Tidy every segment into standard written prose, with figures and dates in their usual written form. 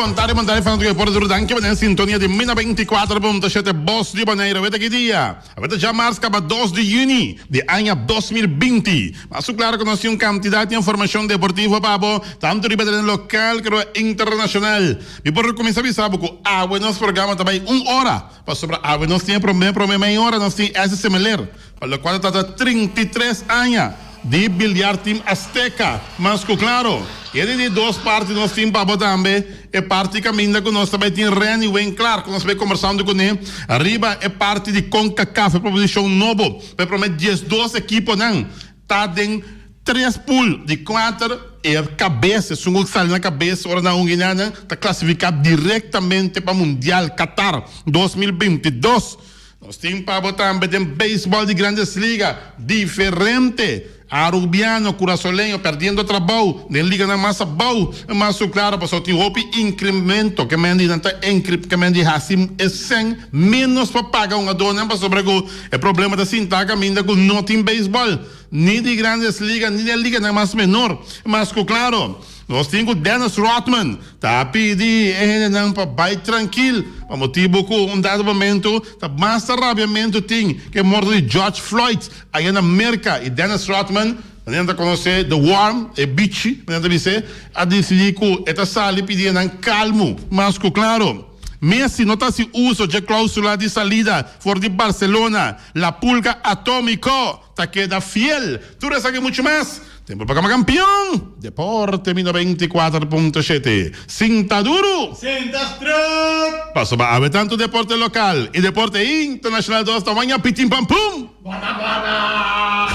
Bon tardi, bon tardi fanatiko di deporte tur danki pa den sintonia di Mina 24.7 Bos di Bonaire. Aweta ki dia? Aweta djamars kaba 2 di juni di aña 2020. Mas ku klaro ku nos tin un kantidat di informashon deportivo pa bo, tantu riba tereno lokal komo internashonal. Mi por kuminsá bisa bo ku awe nos programa ta bai un ora, pasobra awe nos tin e promé promé mei ora nos tin SC Meler. Pa lokual ta trata 33 aña di Billiard Team Azteca, mas ku klaro. E di di dos parti nos tin pa bo tambe, e parti kaminda ku nos ta bai tin Renny Winklaar ku nos bai kombersando kuné riba e parti di Concacaf, e proposishon nobo pa e promé 12 ekiponan ta den tres pool di kuater. E kabes, esun ku sali na kabes ora nan hunga nan ta klasifiká direktamente pa Mundial Qatar 2022. Nos tin pa bo tambe den beisbòl di Grandes Liga, diferente Arubiano, Kurasoleño perdiendo trabou den liganan mas abou. Mas su klaro pasobra tin hopi inkremento ke men di nan ta enkri ke men di hasi e sèn ménos pa paga hungadónan pasobra ku e problema ta sinta kaminda ku no tin beisbòl ni di Grandes Liga ni den liganan mas menor. Mas ku klaro nos tin ku Dennis Rodman Ta pidi e hendenan pa bai trankil pa motibu ku un dado momento ta mas ta rabiamentu tin ku e morto di George Floyd aya na Merka i Dennis Rodman, manera nan ta konosé The Worm, e bichi manera nan ta bis'é, a disidí ku e ta sali pidi nan kalmu. Mas ku klaro, Messi no ta hasi uso dje klausula di salida for di Barcelona, La Pulga Atómiko ta keda fiel. Tur esaki muchu mas. Tempu pa kama kampion! Deporte mi 94.7. Sinta duru! Sinta stret! Pasobra awe tantu deporte lokal i deporte internashonal dos ta waña pitin pam pum! Bona bona!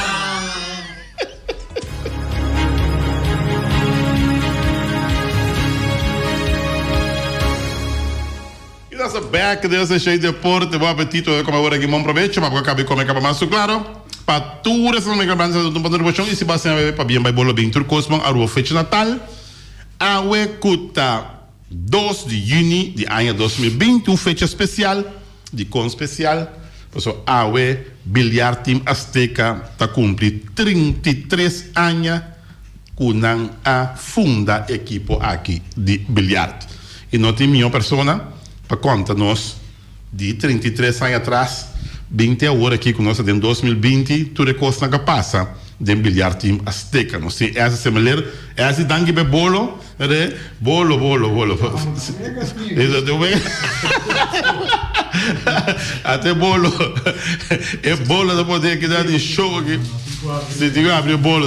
I nos ta bek den seshon di deporte. Bon apetito e kome awor aki. Bon probecho. Pa bo kabi kome kaba mas su klaro. Pa tur esnan mega grandi sa un contribucion y si bo a siña bebe pabien bay bo lo bin tur cos bon Aruba fecha natal awe cu ta 2 di juni di aña 2020 un fecha special dicon special pasobra awe Billiard Team Azteca ta cumpli 33 aña cu nan a funda ekipo aki di billiard y no tin miho persona pa conta nos Di 33 aña atras bin te awor aki ku nos ta den 2020 tur e kosnan ka pasa den Billiard Team Azteca. Nos tin Ese Semeler, Ese danki p'e bolo, re, bolo, bolo, bolo. Ate bolo, e bolo ta pone aki na di show aki. Si tin ku abri e bolo.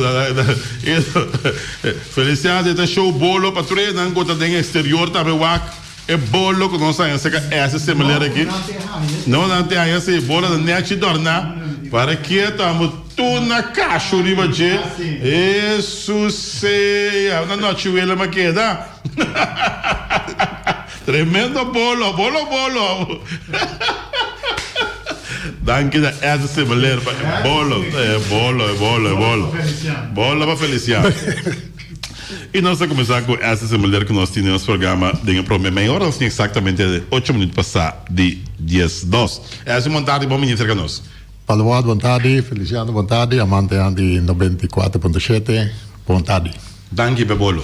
Feliciano e ta show bolo pa tur esnan ku ta den exterior tambe wak. E bolo ku nos haña serka ese semeler aki, no nan te haña si bolo ta nechi dòrná, para ke ta amo tur na kashu riba dje, Hesus sea, una nochi wela mi a keda. Tremendo bolo, bolo bolo. Danki na ese semeler pa e bolo, e bolo, e bolo, e bolo. Bolo pa Feliciano. I nos ta kuminsá ku Esther Semeleer ku nos tin den nos programa den e promé mei ora. Nos tin eksaktamente ocho minüt pasá di diesdos. Esther, bon tardi, bon bini serka nos. Palwad, bon tardi. Feliciano, bon tardi. Amantenan di 94.7, bon tardi. Danki p'e bolo.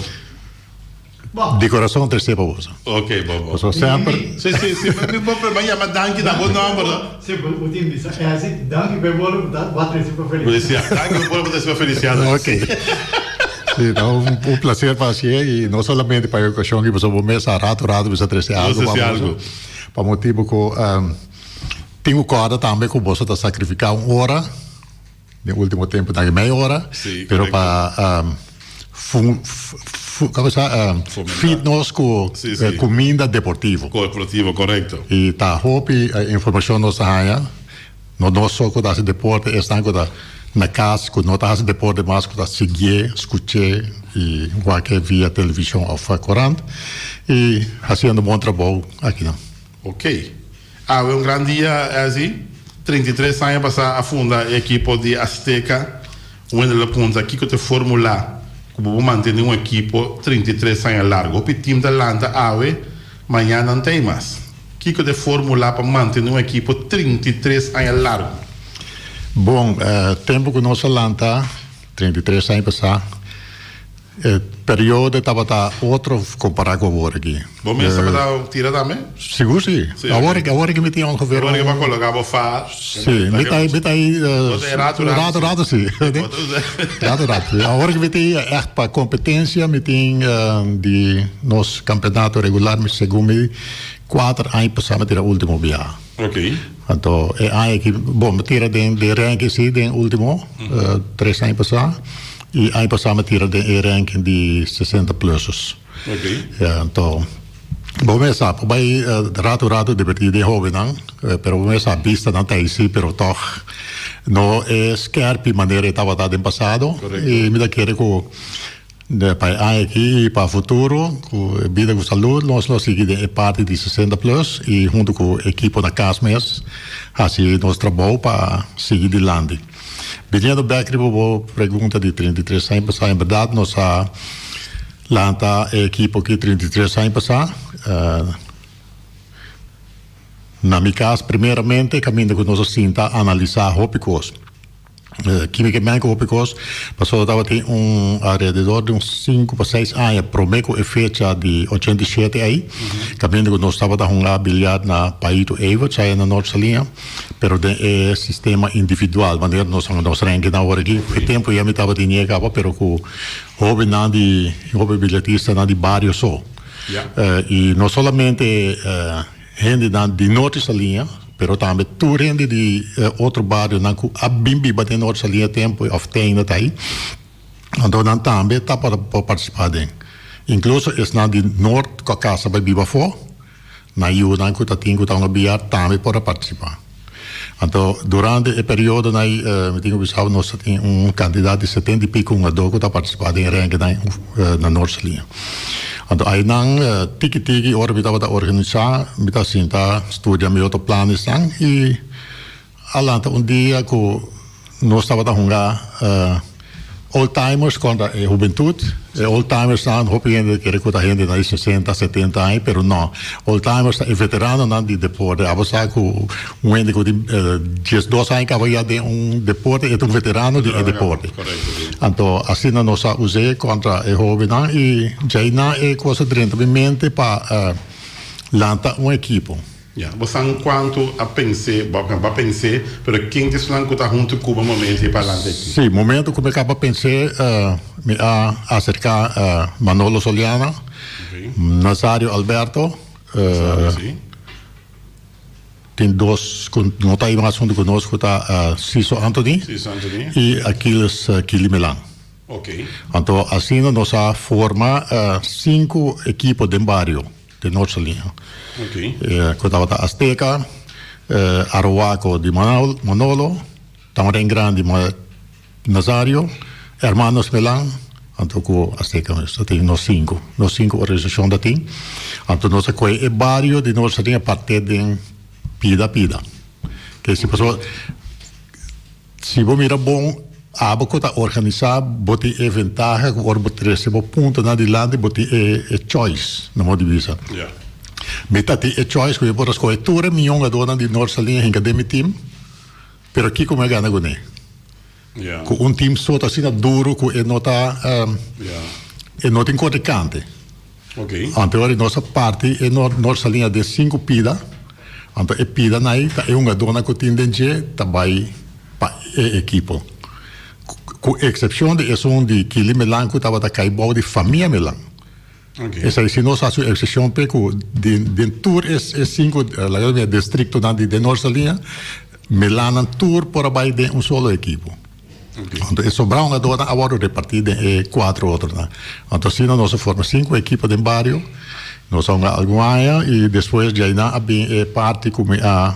Di corazon ta esei pa boso. Ok, bon, bon. Pasobra semper. Sí, sí, sí. Mi bo prema yama danki na bo nomber, no? Sí, bo tin bisa Esther, danki p'e bolo ku ta bo a trese pa Feliciano. Danki p'e bolo ku bo a trese pa Feliciano. Ok. Sí, ta un un placer pa hacié y no solamente pa e ocasion aki pasobra bo mes a rato rato bisa trece algo pa boso. Pa motibo cu tin cu corda tambe cu boso ta sacrifica un ora, den ultimo tempo ta mei ora, pero pa fun como sa feed nos cu cuminda deportivo. Deportivo, correcto. Y ta hopi informacion nos ta haya. No nos so ku ta hasi deporte, esnan ku ta na kas ku no ta hasi deporte mas ku ta siguié, skuch'é i wak-é via televishon òf korant i hasiendo bon trabou akinan. Ok. Awe un gran dia, Ezzy. 33 aña pasá a funda e ekipo di Azteca. Un hende lo puntra kiko ta e formula ku bo por mantene un ekipo 33 aña largu. Hopi tim ta lanta awe, mañana nan ta ei mas. Kiko ta e formula pa mantene un ekipo 33 aña largu? Bon, tempu ku nos a lanta, 33 aña pasá, E periodo tabata otro compara cu awor aki. Bo mes tabata tira tambe? Sigur si. Awor awor aki mi tin ongeveer. Awor aki bo a coloca bo fa. Si, mi ta mi ta rato rato rato si. Rato rato. Awor aki mi tin echt pa competencia mi tin di nos campeonato regular mi segun mi cuater aña pasa mi tira ultimo biaha. Ok. Anto e aña aki bon mi tira den den ranking si den ultimo tres aña pasa. I aña pasá mi tira den e ranking di 60 plussers. Ok. Ja, anto bo mes sa por bai rato rato divertí den hóbennan, pero bo mes sa bistanan ta ei sí, pero tòg no e skèrpi manera e tabata den pasado. Korekto. I mi ta kere ku pa e aña aki i pa futuro ku e bida ku salud nos lo sigui den e parti di 60 plus i huntu ku ekipo na kas mes hasi nos trabou pa sigui dilanti. Biniendo bek riba bo pregunta di 33 aña pasá, en berdad nos a lanta e ekipo aki 33 aña pasá. Na mi kas primeramente kaminda ku nos a sinta analisá hopi kos. Kimi ke men ku hopi kos? Pasobra tabatin un alrededor di un sinku pa seis aña promé ku e fecha di 87 ei, kaminda ku nos tabata hunga bilyart na Paito Everts aya na Noord Saliña. Pero den e sistema individual, manera nos nos ranking awor aki, e tempo ya mi tabatin nie caba, pero cu hobennan di, hoben billartistanan di bario so. Y no solamente hendenan di Norte Saliña, pero tambe tur hende di otro barionan cu a bin biba den Norte Saliña tempo of te ainda ta ahi. Anto nan tambe ta por participa den. Incluso esnan di Noord cu a casa bay biba afo. Nan yunan ku ta tin ku ta un bia tambe por a partisipá. Anto durante e periodonan ei mi tin ku bisa bo nos ta tin un kantidat di setenta i piko hungadó ku ta partisipá den e renkenan na Noord Saliña. Anto einan tiki tiki ora mi tabata organisá mi ta sinta studia mi otro planesnan i A lanta un dia ku nos tabata hunga old timers kontra e hubentut. E old timersnan hopi hende ta kere ku ta hendenan di sesenta, setenta aña, pero no. Old timers ta e veteranonan di deporte. Abo sa ku un hende ku tin diesdos aña kaba ya den un deporte e ta un veterano di e deporte. Anto asina nos a us'é kontra e hobennan i djainan e kos a drenta mi mente pa lanta un ekipo. Ya, bo san cuanto a pens'é, bo a caba pens'é, pero ken ta esnan cu ta hunto cu bo momento y palante aki? Sí, momento cu mi caba pens'é, mi a acerca Manolo Soliana, Nazario Alberto, Nazario, sí. Tin dos cu no ta ahí mas hunto cu nos cu ta Ciso Anthony, Ciso Anthony. y Aquiles Kili Melan. Ok. Anto asina nos a forma cinco ekipo den bario. Den Noord Saliña. Ku tabata Azteca, Aruaco di Manolo, Tamarin Grandi Nazario, Hermanos Melan, anto ku Azteca mes. Ta tin nos sinku. Nos sinku organisashon ta tin. Anto nos a kohe e bario di Noord Saliña parti den pida pida. Ke si pasobra. Si bo mira bon, abo ku ta organisá bo tin e ventaha ku ora bo trese bo puntonan dilanti bo tin e e choice, na modo di bisa. Mi ta tin e choice ku mi por a skohe tur e mion gadónan di Noord Saliña hinka den mi team, pero kiko mi a gana kuné? Ku un team so ta asina duru ku e no ta e no tin kote kante. Anto ora nos a parti e Noord Saliña den sinku pida. Anto e pidanan ei ta e hungadónan ku tin den dje ta bai pa e ekipo. Ku eksepshon di esun di Kili Melan ku tabata kai bou di famia Melan. Esei si nos hasi un eksepshon p'e ku den tur e sinku laga nos bisa distriktonan di den Noord Saliña, Melannan tur por a bai den un solo ekipo. Anto e sobrá hungadónan a wòrdu repartí den e kuatro otronan. Anto asina nos a forma sinku ekipo den bario. Nos a hunga algun aña i despues djainan a bin e parti ku mi a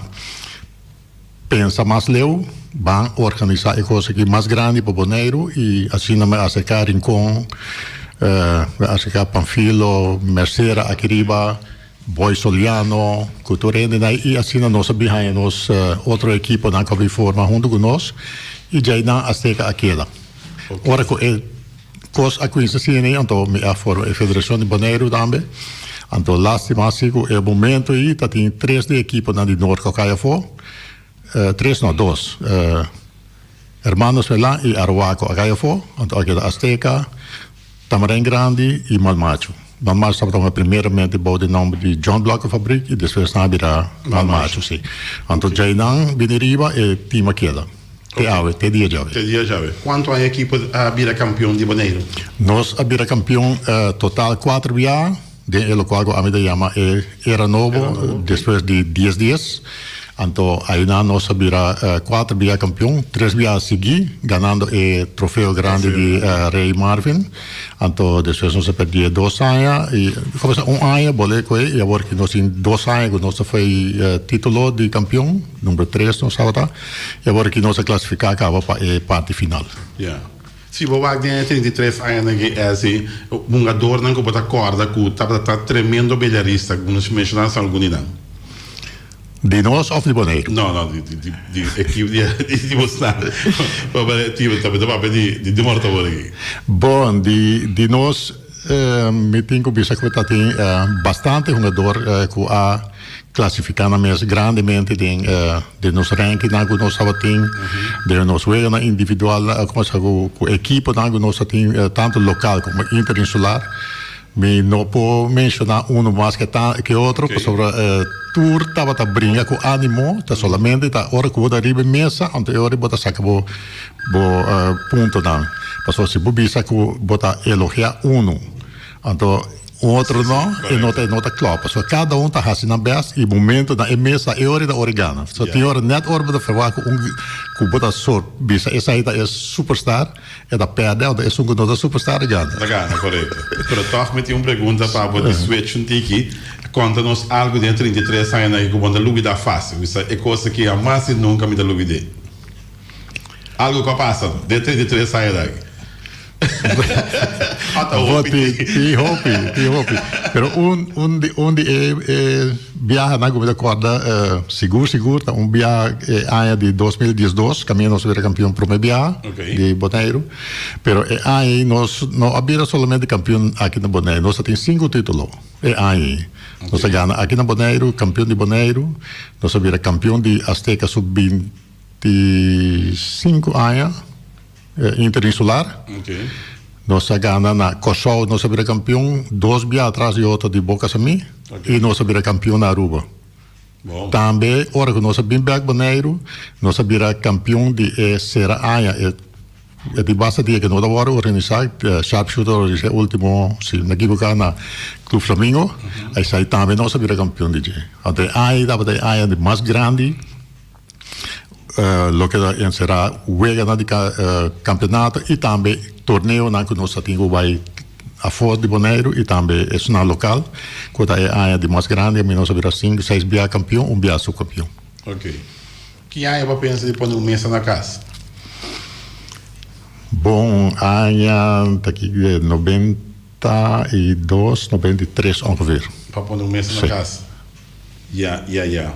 pensa mas leu, ban organisá e kos aki mas grandi pa Boneiru i asina mi a aserká Rincon, mi a aserká Panfilo, Mercera aki riba. Boy Soliano, ku tur hendenan i asina nos a bin haña nos otro ekiponan ku a bin forma huntu ku nos i djainan Azteca a keda. Ora ku e kos a kuminsa asina ei anto mi a forma e federashon di Boneiru tambe. Anto lastima si ku e momento ei ta tin tres di ekiponan di Noord ku a kai afó, tres no dos, Hermanos Melan i Arhuaco a kai afó, anto a keda Azteca. Tamarijn Grandi i Mal Machu. Mal Machu tabata hunga primeramente bou di nomber di John Blokker Fabriek i despues nan a bira Mal Machu, si. Anto djainan bini riba e team a keda te awe, te dia djawe. Te dia djawe. Kuantu aña ekipo a bira kampion di Boneiru? Nos a bira kampion total kuater bia. Den e lokual ku ami ta yama e era nobo, despues di dies dies. Anto ainan nos a bira kuater bia kampion, tres bia sigui, ganando e trofeo grandi di Rey Marvin. Anto despues nos a perdí e dos aña i komensá un aña bolé ku e i awor ki nos tin dos aña ku nos ta foi titulo di kampion, number tres nos tabata, i awor ki nos a klasifiká kaba pa e parti final. Si bo wak den e 33 añanan ki esi hungadornan ku bo ta kòrda ku tabata ta tremendo billarista, ku nos menshoná sa algun di nan? Di nos òf di Boneiru? No, no, di di di ekip di di bosnan. Tabata ta papia di di Morto awor aki. Bon, di di nos mi tin ku bisa ku ta tin bastante hungador ku a Clasifica nan mes grandemente den den nos rankingnan cu nos tabatin, den nos weganan individual como sa cu cu equiponan cu nos tatin tanto local como interinsular. Mi no por menciona uno mas ke ta ke otro pasobra tur tabata bringa cu animo, ta solamente ta ora cu bo ta riba e mesa anto e ora bo ta saca bo bo puntonan. Pasobra si bo bisa cu bo ta elogia uno anto Un otro no, e no ta e no ta klòp. Pasobra kada un ta hasi nan bèst i momento na e mesa e ora i ta ora i gana. So tin ora nèt ora bo ta ferwagt ku un ku bo ta sor bisa esei ta e superstar, e ta pèrdè anto esun ku no ta superstar a gana. Ta gana, korekto. Pero tòg mi tin un pregunta pa bo di switch un tiki. Konta nos algu den e 33 añanan aki ku bo no ta lubidá fásil. Bisa e kos aki hamas i nunka mi ta lubid'é. Algu ku a pasa den e 33 añanan aki. Ata hopi. Tin hopi, tin hopi. Pero un, un di, un di e, e biahanan ku mi ta kòrda sigur sigur ta un biaha e aña di 2012, kaminda nos a bira kampion promé biaha di Boneiru. Pero e aña ei nos no a bira solamente kampion aki na Boneiru, nos a tin sinku título e aña ei. Nos a gana aki na Boneiru, kampion di Boneiru, nos a bira kampion di Azteca sub 25 aña. Interinsular. Nos a gana na Kòrsou, nos a bira kampion dos bia atras di otro di Boca Samí i nos a bira kampion na Aruba. Tambe ora ku nos a bin bèk Boneiru, nos a bira kampion di e sera aña, e di basta dia ku no ta wòrdu organisá, Sharpshooter a organisá e último, si no ekiboká, na Club Flamingo, esei tambe nos a bira kampion di dje. Anto e aña ei tabata e aña di mas grandi. Loke ta enserá weganan di kampeonato i tambe torneonan ku nos ta tin ku bai afó di Boneiru i tambe esunnan lokal ku ta e aña di mas grandi ami nos a bira sinku seis bia kampion un bia supkampion. Ok. Ki aña bo a pensa di pone un mesa na kas? Bon aña ta ki 92 93 ongeveer. Pa pone un mesa na kas? Ya, ya, ya.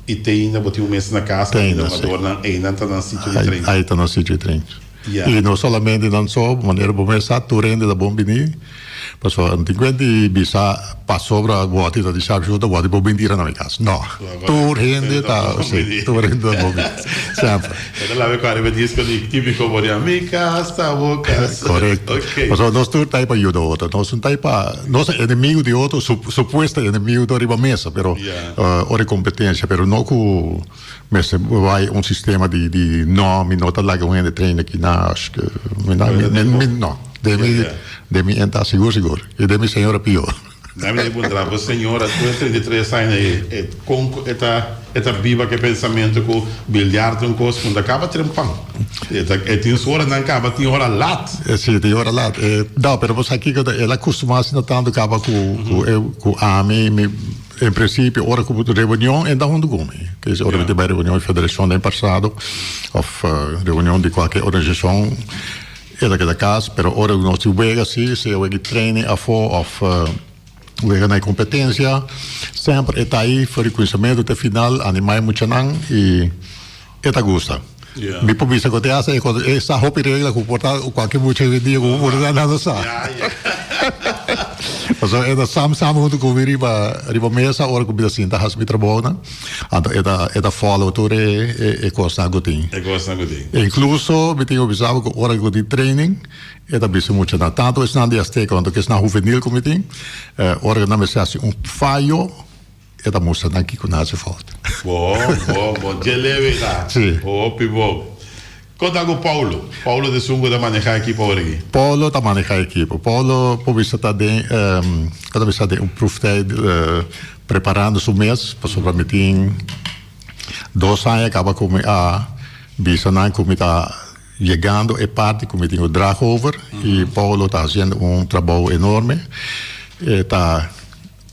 I te ainda bo tin un mes na kas, Te ainda, si. Nan einan ta nan sitio di train. Ai ta nan sitio di train. Ya. I no solamente nan so, manera bo mes sa, tur hende ta bon bini. Pasobra no tin kuenta di bisa pasobra bo a tira di sharpshooter, bo a di bo bin tira na mi kas. No. Tur hende ta, si, tur hende ta bon bini. Semper. E ta labe ku ariba disco di Típico bo di Mi kas ta bo kas. Korekto. Ok. Pasobra nos tur ta ei pa yuda otro. Nos no ta ei pa, nos ta enemigo di otro, supuesto enemigo ta riba mesa, pero ora e competencia, pero no ku mester bai un sistema di di no, mi no ta laga un hende train aki na, mi mi no, den mi den mi enta sigur sigur i den mi señora pio. Dame di puntra bo señora despues di 33 aña e e con cu e ta e ta biba cu e pensamento cu biljar ta un cos cu no ta caba trempan e ta e tin su oranan caba tin ora lat. Si tin ora lat e no pero bo sa kico ta el a custuma asina tanto caba cu cu e cu ami mi en principio ora cu reunion e ta hunto cu mi kese ora mi ta bay reunion di federacion den pasado of reunion di cualkier organisacion. E ta keda kas, pero ora ku nos tin wega si, sea wega di training afó òf wega na e kompetensia, semper e ta ei for di kuminsamentu te final, animá e muchanan i e ta gusta. Mi por bisa ku te hasta e sa hopi regla ku por ta kualke mucha hoy en dia ku por ta nan no sa. Pasobra e ta sam sam huntu ku mi riba riba mesa ora ku mi ta sinta hasi mi trabounan. Anto e ta e ta follow tur e e kosnan ku tin. E kosnan ku tin. Inkluso mi tin ku bisa bo ku ora ku tin training e ta bisa muchanan tantu esnan di Azteca wanto ku esnan huvenil ku mi tin ora ku nan mester hasi un fayo e ta mustra nan kiko nan hasi fout. Bon bon bon dje leu e ta. Si. Hopi bon. Kon ta ku Paulo? Paulo ta esun ku ta manehá ekipo awor aki. Paulo ta manehá ekipo. Paulo por bisa ta den ta bisa den un proeftijd preparando su mes pasobra mi tin dos aña kaba ku mi a bisa nan ku mi ta yegando e parti ku mi tin ku draag over i Paulo ta hasiendo un trabou enorme. E ta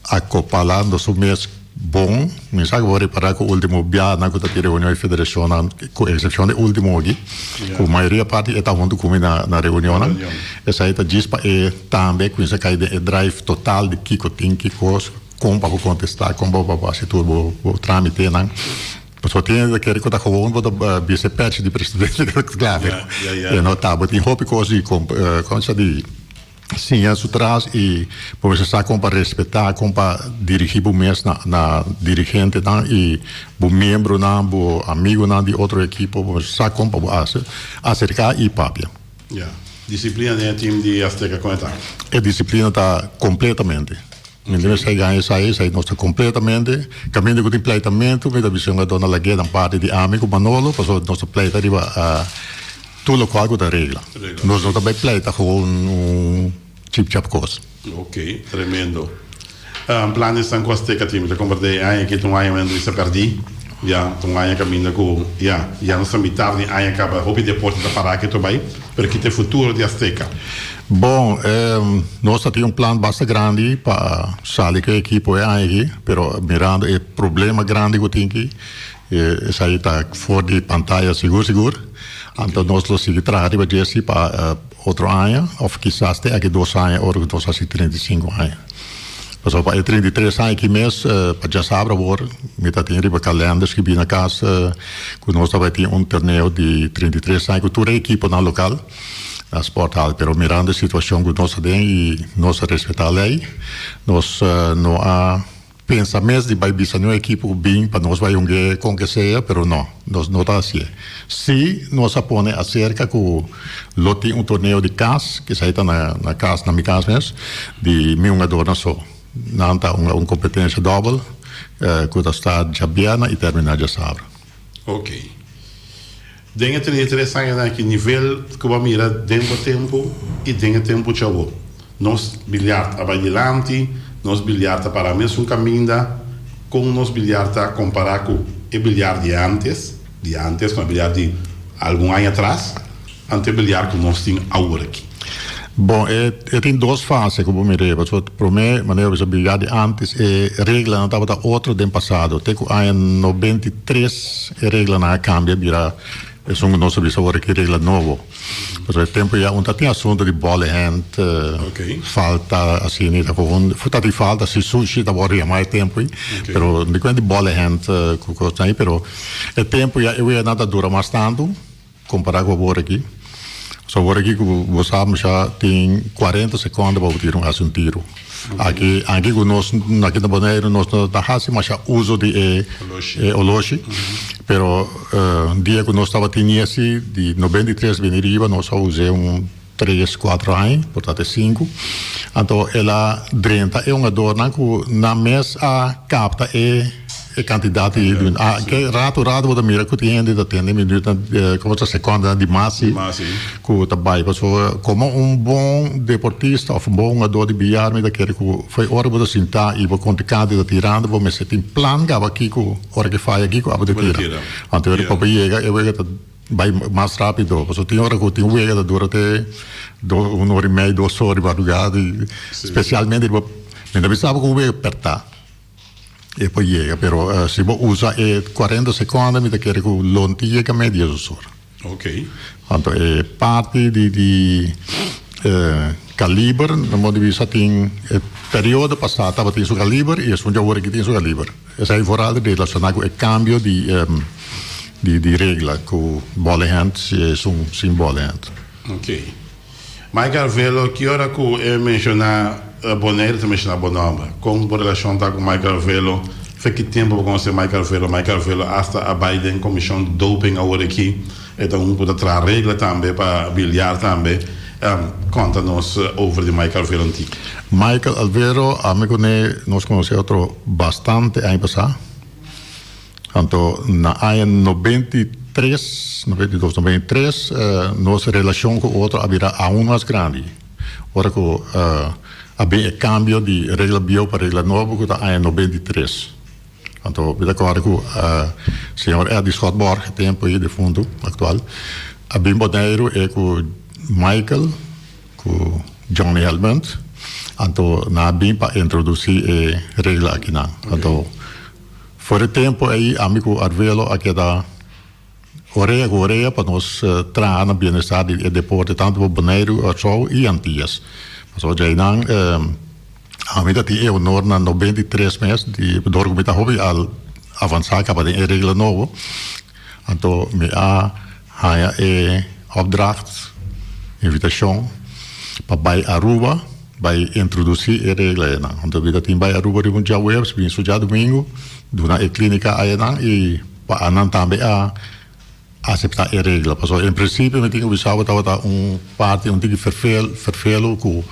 Akopalando su mes bon. Mi sa ku bo repará ku último biahanan ku ta tin reunion di federashonnan, ku eksepshon di último aki, ku mayoria parti e ta huntu ku mi na na reunionnan. Esei ta djis pa e tambe kuminsá kai den e drive total di kiko tin, kiko, kon pa bo kontestá, kon pa bo hasi tur bo bo trámitenan. Pasobra tin hende ta kere ku ta gewoon bo ta bisti e pèchi di presidente klaar. E no ta. Bo tin hopi kos di kon sa di. Siña su tras i bo mester sa kon pa respetá, kon pa dirigí bo mes na na dirigentenan i bo miembronan, bo amigunan di otro ekipo, bo mester sa kon pa bo aserká i papia. Ya. Disiplina den e tim di Azteca kon e ta? E disiplina ta kompletamente. Mi ta mester gaña esei, esei nos ta kompletamente. Kaminda ku tin pleitamentu mi ta bisa un dona lag'é nan parti di ami ku Manolo pasobra nos ta pleita riba Tur lokual ku ta regla. Nos no ta bai pleita gewoon un chip chap kos. Ok, tremendo. Plan esnan ku Azteca tin, mi ta komprende e aña aki ta un aña manera Luis a pèrdí. Ya, ta un aña kaminda ku, ya, ya nos ta mitar di aña kaba, hopi deporte ta pará aki tur bai, pero ki ta e futuro di Azteca? Bon, nos ta tin un plan basta grandi pa sali ku e ekipo e aña aki, pero mirando e problema grandi ku tin aki, Esai ta for di pantaya sigur sigur. Anto nos lo sigui traha riba dje si pa otro aña of kisas te aki dos aña ora ku nos hasi 35 aña. Pasobra pa e 33 aña aki mes pa djasabra awor mi ta tin riba kalender skibí na kas ku nos ta bai tin un torneo di 33 aña ku tur e ekiponan lokal na sporthal. Pero mirando e situashon ku nos ta den i nos ta respetá lei nos no a Pensa mes di bai bisa nu ekipo ku bin pa nos bai hunge kon ke sea, pero no, nos no ta hasié. Si nos a pone aserka ku lo tin un torneo di kas, kisai ta na na kas, na mi kas mes, di mi hungadornan so. Nan ta hunga un kompetensia dòbel ku ta start djabièrnè i terminá djasabra. Ok. Den e 33 añanan aki nivel ku bo a mira den bo tempu i den e tempu djawo. Nos bilyart a bai dilanti, nos bilyart ta para mesun kaminda. Kon nos bilyart ta kompará ku e bilyart di antes, di antes, no e bilyart di algun aña atras, anto e bilyart ku nos tin awor aki? Bon, e e tin dos fase ku bo mir'é. Pasobra promé, manera bo bisa bilyart di antes, e reglanan tabata otro den pasado. Te ku aña 93 E reglanan a cambia bira esun cu nos ta bisa awor aki regla nobo. Pasobra e tempo ya un ta tin asunto di ball hand, falta asina y ta con ta tin falta si sushi ta worde yama e tempo ey, pero di cuenta di ball hand cu cosnan ey, pero e tempo ya e weanan ta dura mas tanto. Kompará ku awor aki. So awor aki ku bo sa masha tin kuarenta sekonda pa bo tira un hasi un tiru. Aki anke ku nos aki na Boneiru nos no ta hasi masha uso di e e oloshi. Pero dia ku nos tabatin esi di 93 bini riba nos a us'é un tres kuatro aña por ta te sinku. Anto el a drenta e hungadornan ku nan mes a kapta e e kantidat di a ke rato rato bo ta mira ku tin hende ta tende minütnan komo ta sekòndenan di mas si ku ta bai pasobra komo un bon deportista òf un bon hungador di biyar mi ta kere ku fo'i ora bo ta sintá i bo kontrinkante ta tirando bo mester tin plan kaba kiko ora ke faya kiko abo ta tira anto ora ku bo yega e wega ta Bai mas rapido, pasobra tin ora ku tin wega ta dura te dos un ora i mei, dos ora di madrugada i spesialmente riba mi ta bisa bo ku un wega pertá e por yega pero si bo usa e kuarenta sekonda mi ta kere ku lo no tin yega mei diesdos ora. Anto e parti di di kaliber na modo di bisa tin e periodo pasá tabatin su kaliber i esun dje awor aki tin su kaliber. Esei vooral relaciona cu e cambio di di regla cu ball hand si esun sin ball hand. Ok. Mike Arvelo ki ora cu e menciona. Bonaire ta menshona bo nòmber. Kon bo relashon ta ku Michael Arvelo? Fe ki tempu bo konosé Michael Arvelo? Michael Arvelo asta a bai den komishon di doping awor aki. E ta un ku ta traha regla tambe pa biliar tambe. Konta nos over di Michael Arvelo un tiki. Michael Alvero, ami kuné nos konosé otro bastante aña pasá. Anto na aña 93, 92, 93, nos relashon ku otro a bira aun mas grandi. Ora ku a bin e kambio di regla bieu pa regla nobo ku ta aña 93. Anto mi ta kòrda ku señor Eddie Schotborg, e tempu ei defuntu aktual, a bin Boneiru e ku Michael ku Johnny Helmund. Anto nan a bin pa introdusí e regla akinan. Anto For e tempu ei ami ku Arvelo a keda orea ku orea pa nos traha na bienestar di e deporte tantu pa Boneiru, Kòrsou i Antias. Pasobra djainan ami ta tin e honor na 93 mes di dor ku mi ta hopi al avansá kaba den e regla nobo anto mi a haña e opdracht, invitashon, pa bai Aruba. Bai introdusí e regla einan. Anto mi ta tin bai Aruba riba un djaweps, bin su djadumingu, duna e klínika einan i pa anan tambe a aseptá e regla. Pasobra en prinsipio mi tin ku bisa bo tabata un parti un tiki fervel, fervelu ku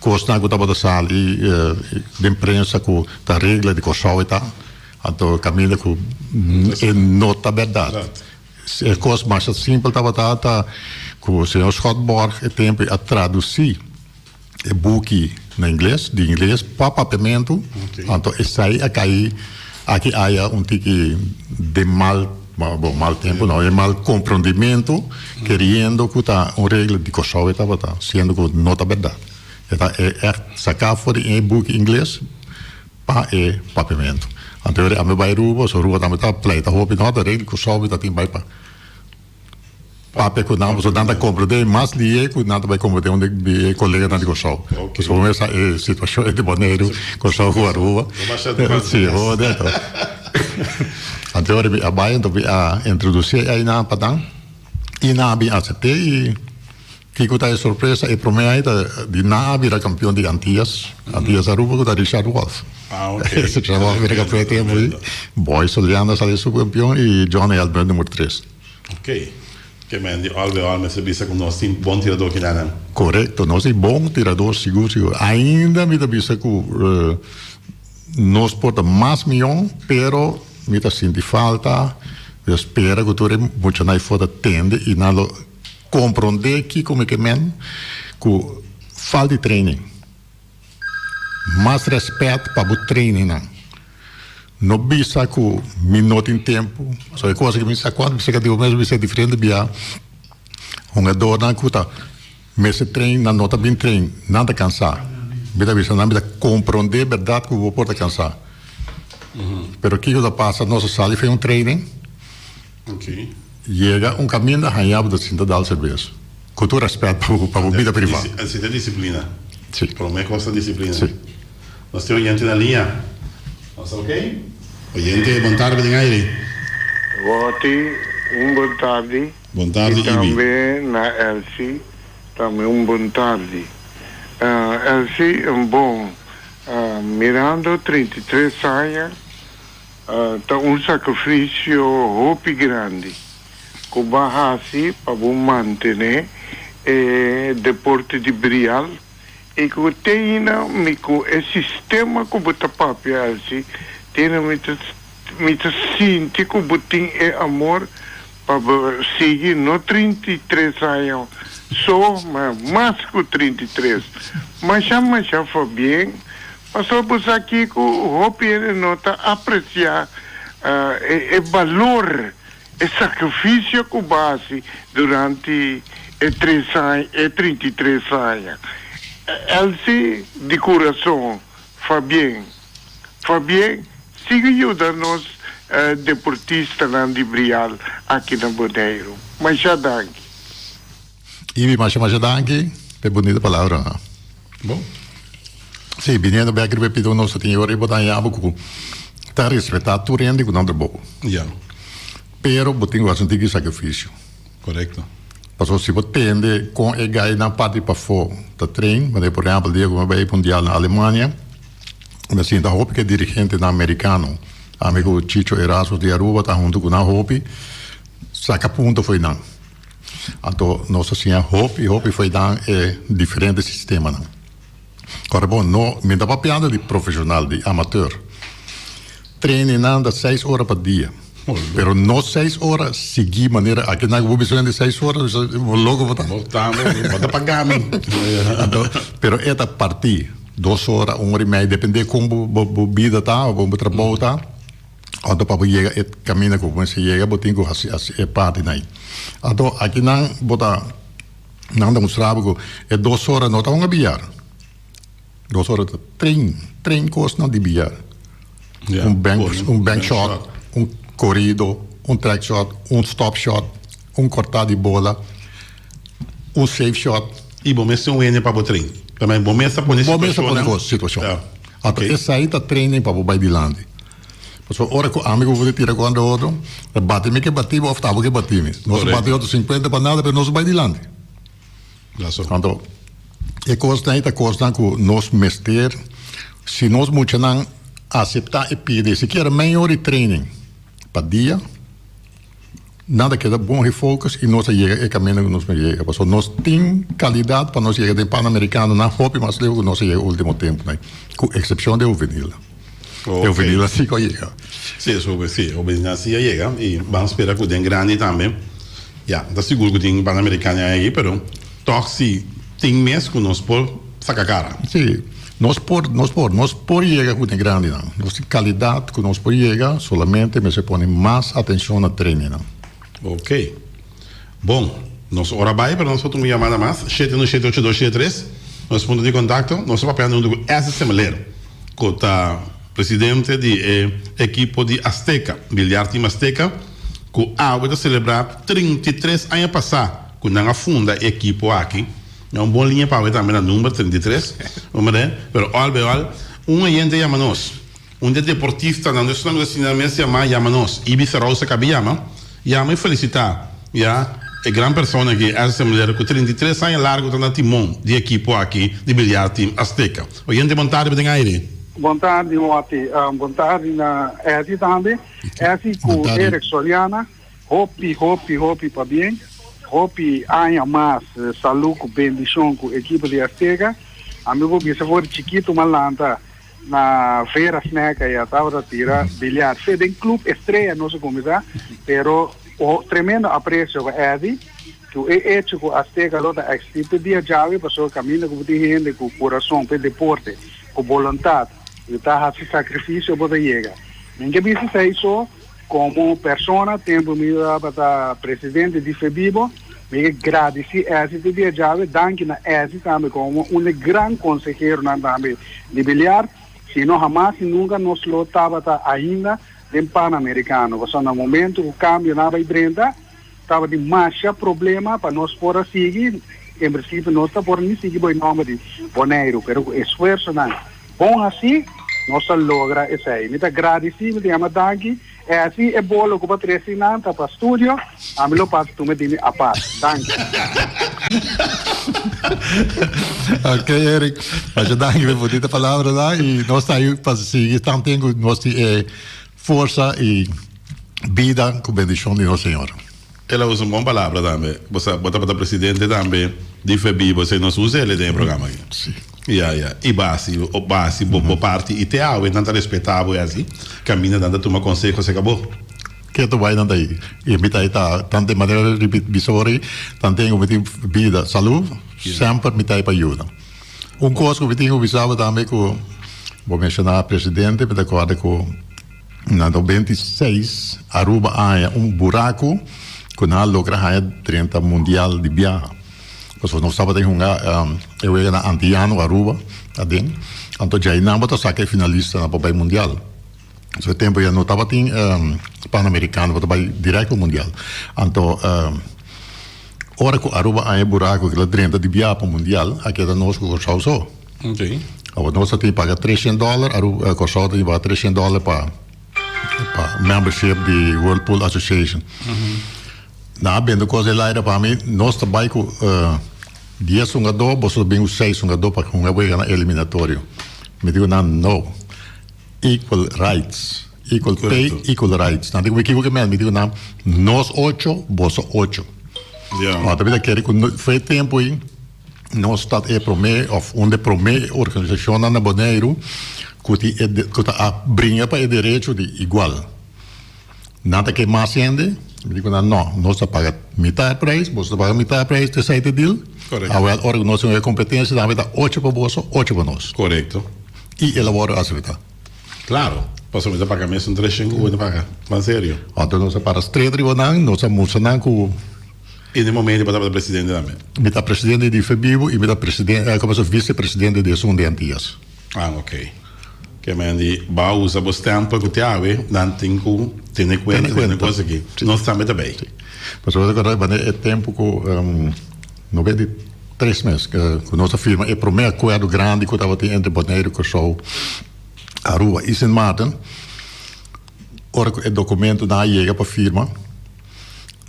kosnan ku tabata sali den prensa ku ta regla di Kòrsou e ta. Anto kaminda ku e no ta bèrdat. E kos masha simpel tabata ta ku señor Schotborg e tempu a tradusí e buki na ingles, di ingles pa papiamentu, anto esei a kai aki aya un tiki den mal, bon mal tempu no, e mal komprondimentu keriendo ku ta un regla di Kòrsou e tabata, siendo ku no ta bèrdat. E ta ègt saká for di e buki ingles pa e papiamentu. Anto ami bai Aruba, so Aruba tambe ta pleita hopi, no ta regla di Kòrsou mi ta tin bai pa. Papia ku nan pasobra nan ta komprendé mas lié ku nan ta bai komprendé un di e koleganan di Kòrsou. Pasobra bo sa e situashon di Boneiru, Kòrsou ku Aruba. Si, ho dentro. Anto ora mi a bai anto mi a introdusí einan pa nan i nan a bin asept'é i kiko ta e sorpresa e promé aña ta di nan a bira kampion di Antias, Antias Aruba ku ta Richard Wolff. Richard Wolff a bira kampion e tempu ei, Boy Soliano a sali subkampion i Johnny Albert numero tres. Ok. Ke men di al bij al mester bisa ku nos tin bon tiradó kinanan. Korekto, nos tin bon tiradó sigur sigur. Ainda mi ta bisa ku nos por ta mas mion, pero mi ta sinti falta. Mi ta spera ku tur e muchanan ei for ta tende i nan lo komprondé kiko mi ke men ku falta di training. Mas rèspèt pa bo trainingnan. No bisa ku mi no tin tempu. So e cosa ku mi sa kuantu bisa katibu mes bisa diferente bia hungadornan ku ta mester train nan no ta bin train nan ta kansa. Mi ta bisa nan mi ta komprondé bèrdat ku bo por ta kansa. Pero kiko ta pasa nos a sali for un training yega un kaminda haña bo ta sinta dal serbes. Ku tur rèspèt pa bo bida privá. Esei ta disiplina. Si. Promé kos ta disiplina. Si. Nos tin oyente na liña. Nos ta ok? Oyente, bon tardi den aire. Wòti, un bon tardi. Bon tardi, I Ibi. tambe na Elsie, tambe un bon tardi. Elsie, un bon, mirando 33 aña ta un sacrificio hopi grandi cu bo a haci pa bo mantene e deporte di brial. I ku teina mi ku e sistema ku bo ta papia asi, teina mi ta mi ta sinti ku bo tin e amor pa bo sigui no 33 aña so, ma mas ku 33. Masha masha fabien, pasobra bo sa kiko hopi hende no ta apresia e e balor E sakrifisio ku bo hasi durante e tres aña, e 33 aña. Elsie, di kurason, Fabien. Fabien, sigui yuda nos deportistanan di Brial aki na Boneiru. Masha danki. Ibi, masha masha danki pa e bunita palabranan. Bon. Sí, biniendo bek riba e pito nos ta tin ora bo ta haña bo ku ta respetá tur hende ku nan trabou. Ya. Pero bo tin ku hasi un tiki sakrifisio. Korekto. Pasobra si bo tende kon e gainan parti pafó. ta train, manera por ehèmpel dia ku mi a bai mundial na Alemania, mi a sinta hopi ku e dirigentenan merikano, ami ku Chicho Erasmus di Aruba ta huntu ku nan hopi saka punto fo'i nan. Anto nos a siña hopi hopi fo'i nan e diferente sistemanan. Ora bon, no, mi ta papiando di profesional, di amateur. Trainingnan ta seis ora pa dia. Pero no seis ora sigui manera aki nan ku bo bisa hende seis ora, bisa bo loko bo ta. Bo ta, bo ta paga mi. Anto, pero e ta partí dos ora, un ora i mei, depende kon bo bo bida ta o kon bo trabou ta. Anto pa bo yega e kaminda ku bo mester yega bo tin ku hasi hasi e partinan ei. Anto akinan bo ta nan ta mustra bo ku e dos ora no ta hunga biyar. Dos ora ta train, train kosnan di biyar. Un bank, un bank shot, un korido, un track shot, un stop shot, un kortá di bola, un safe shot. I bo mes tin un hende pa bo train. Tambe bo mes ta pone Bo mes ta pone kos, situashon. Anto esei ta training pa bo bai dilanti. Pasobra ora ku ami ku bo ta tira kontra otro, ta bati mi ke bati bo òf ta abo ke bati mi. Nos a bati otro sinkuenta pa nada pero nos a bai dilanti. Anto e kosnan ei ta kosnan ku nos mester, si nos muchanan aseptá e pidi sikiera mei ora di training pa dia, nan ta keda bon gefocus i nos a yega e kaminda ku nos mester yega. Pasobra nos tin kalidat pa nos yega den Panamericano nan hopi mas leu ku nos a yega ultimo tempunan, ku eksepshon di huvenil. E huvenil si ku a yega. Si, si, huvenil si a yega i ban spera ku den grandi tambe. Ya, ta sigur ku tin Panamericano aki, pero tòg si tin mes ku nos por saka kara. Si, nos por, nos por, nos por yega ku den grandinan. Nos tin kalidat ku nos por yega, solamente mester pone mas atenshon na trainingnan. Ok. Bon, nos ora bai, pero nos por tuma un yamada mas, shete un shete ocho dos shete tres, nos punto di kontakto. Nos ta papiando huntu ku Ese Semeleer, ku ta presidente di e ekipo di Azteca, Billiard Team Azteca. Ku awe ta selebrá 33 aña pasá ku nan a funda e ekipo aki. Na un bon liña pa awe tambe na number 33, hombre, pero al bij al, un oyente yama nos, un di e deportistanan, dus nan ku ta sinti nan mes yamá, yama nos. Ibis Rosa kabi yama, yama i felisitá, ya, e gran persona aki, Elsa Semler, ku 33 aña largu ta na timon di e ekipo aki di Billiard Team Azteca. Oyente, bon tardi, bo den aire. Bon tardi, Watty. Bon tardi na Eddy tambe. Essie cu Eric Soriana hopi hopi hopi pabien hopi aña mas salud cu bendicion cu ekipo di Azteca ami por bisa for di chikito m'a lanta na Vera Snack aya tabata tira biliar fe den Club Estrella nos a cuminsa pero tremendo aprecio pa Eddy cu e hecho cu Azteca lo ta existi te dia djawe pasobra caminda cu bo tin hende cu curason p'e deporte cu boluntad y ta haci sacrificio bo ta yega. Mi ke bisa esei so, komo persona, tempu mi tabata presidente di Febibo, mi ke gradisí Essie te dia djawe, danki na Essie tambe komo un e gran konseheronan tambe di biliar, si no hamas i nunka nos lo tabata ainda den Panamericano, pasobra na momento ku kambionan a bai drenta, Tabatin masha problema pa nos por a sigui, en principio nos ta por ni sigui bo e nomber di Boneiru, pero cu esfuerzonan bon haci nos a logra esey. Mi ta gradici, mi ta yama danki, e haci e bolo cu bo a trece nan ta pa studio, ami lo pasa tuma di mi apart. Danki. Ok Eric, masha danki pa e bunita palabranan y nos ta ahi pa sigui tanten cu nos tin e Forsa i bida ku bendishon di nos Señor. El a usa un bon palabra tambe. Bo sa, bo tabata presidente tambe di FEBI, bo sa nos usa el den e programa aki. Si. Ya, ya. I basi, o basi bo, bo parti i te awe nan ta respeta bo i asi. Kaminda nan ta tuma konseho serka bo. Ketu bai nan ta i. I mi ta i ta tantu e manera ripi bisa ora i, tanten ku mi tin bida, salu, semper mi ta i pa yuda. Un kos ku mi tin ku bisa bo tambe ku bo menshoná presidente, mi ta kòrda ku na 96 Aruba a haña un buraku ku nan a logra haña drenta mundial di biaha. Pasobra nos tabata hunga e wega na Antiano, Aruba, aden. Anto djai nan bo ta saka e finalistanan pa bai mundial. So e tempu ya no tabatin Panamericano, bo ta bai dirèkt pa mundial. Anto. Ora ku Aruba haña e buraku ku el a drenta di bia pa mundial, a keda nos ku Kòrsou so. Awor nos a tin paga treshen dòler, Aruba, Kòrsou a tin paga treshen dòler pa pa membership di World Pool Association. Nan a bende kos den laira pa mi, nos ta bai ku. Dies hungadó, boso ta bin ku seis hungadó pa hunga wega na eliminatorio. Mi di ku nan, no. Equal rights. Equal pay, equal rights. Nan di ku mi kiko ke men? Mi di ku nan, nos ocho, boso ocho. Ota mi ta kere ku for e tempu ei nos ta e promé òf un di e promé organisashonnan na Boneiru ku tin e ku ta a bringa pa e derecho di igual. Nan ta ke mas hende? Mi di ku nan, no, nos ta paga mitad e prijs, boso ta paga mitad e prijs, ta esei ta e deal. Korekto. Awel, ora ku nos tin un kompetensia, tambe ta ocho pa boso, ocho pa nos. Korekto. I el a wòrdu aseptá. Klaro, pasobra mi ta paga mesun treshen ku bo ta paga. Ban serio. Anto nos a para stret riba nan, nos a mustra nan ku. I den momento bo tabata presidente tambe? Mi ta presidente di Febibu i mi ta presidente, komo se visepresidente di esun di Antias. Ah, ok. Ke men di bo a usa bo stempel ku te awe, nan tin ku tene kuenta den e kos aki. Nos tambe ta bay. Si. Pasobra bo ta kòrda e tempu ku 93 mes ku nos a firma e promé akuerdo grandi ku tabatin entre Boneiru, Kòrsou, Aruba i Sint Maarten. Ora ku e dokumentonan a yega pa firma,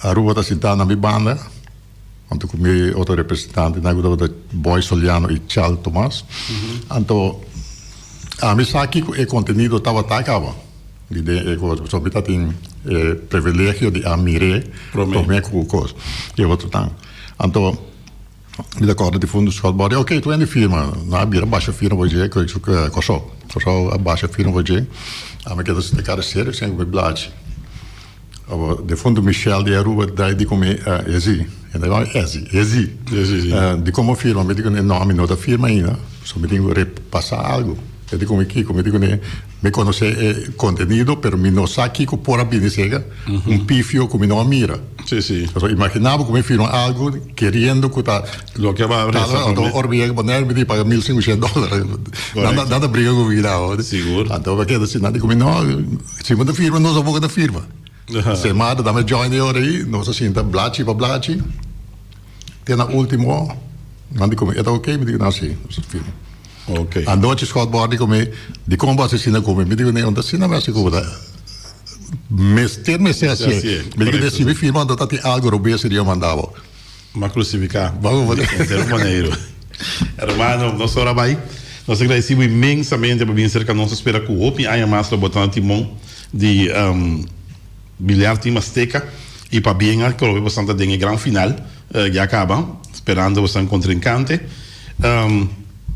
Aruba ta sintá na mi banda. Anto ku mi otro representantenan ku tabata Boy Soliano i Chal Tomas. Anto ami sa kiko e kontenido tabata kaba di den e kos pasobra mi ta tin e privilegio di a mir'é promé ku kos e otronan. Anto mi ta kòrda difuntu Scott Body, ok tur hende firma. Nan a bira basha firma pa dje Kòrsou. Kòrsou a basha firma pa dje. Ami keda sinta kara serio sin ku mi blachi. Defunto Michel di Aruba dai di come Ezi, e ta yama Ezi, Ezi, di como firma, mi di cune no mi no ta firma ainda, so mi tin cu repasa algo, e di come kico, mi di cune mi conoce e contenido pero mi no sa kico por a bini sega, un pifio cu mi no a mira, pasobra imagina bo cu mi firma algo keriendo cu ta Loke a resa anto ora mi yega Bonaire mi tin paga mil cincushent dolar, nan ta bringa cu mi now, anto mi a keda asina, nan di cumi no. Si bo ta firma, nos apoco ta firma. Se mata dame join e ora ei, nos a sinta blachi pa blachi. Te na ultimo, nan di come, e ta ok? Mi di no, si, nos a firma. Ok. Anochi Scott Bor di come, di con bo asesina come? Mi di ne, un ta asina mi hasi como ta mester mester hasié. Mi di si mi firma, anto ta tin algo robes di Dios manda bo. M'a crucifica Henter Boneiru. Hermano, nos ora bai. Nos ta gradeci bo inmensamente pa bini cerca nos. Ta spera cu hopi aña mas lo bo ta na timon di Billiard Team Azteca y pabien a atrobe bosan ta den e gran final ya caba, sperando bosan contrincante.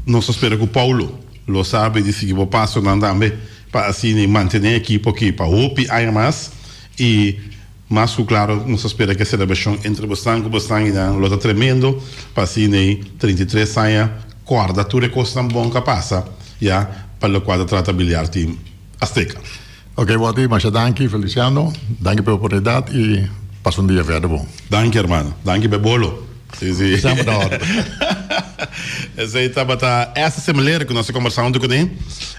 Nos ta spera cu Paulo lo sabi di sigui bo pasonan tambe pa asina mantene e ekipo aki pa hopi aña mas y Mas ku klaro nos ta spera ku e selebrashon entre bosnan ku bosnan i nan lo ta tremendo pa asina ei 33 aña kòrda tur e kosnan bon ku a pasa ya pa lokual ta trata Billiard Team Azteca. Ok Watty, masha danki Feliciano, danki pa e oportunidat i pasa un dia verder bon. Danki hermano, danki pa e bolo. Si si. Semper na orde. Esei tabata Esther Semeleer ku nos a kombersá huntu kuné.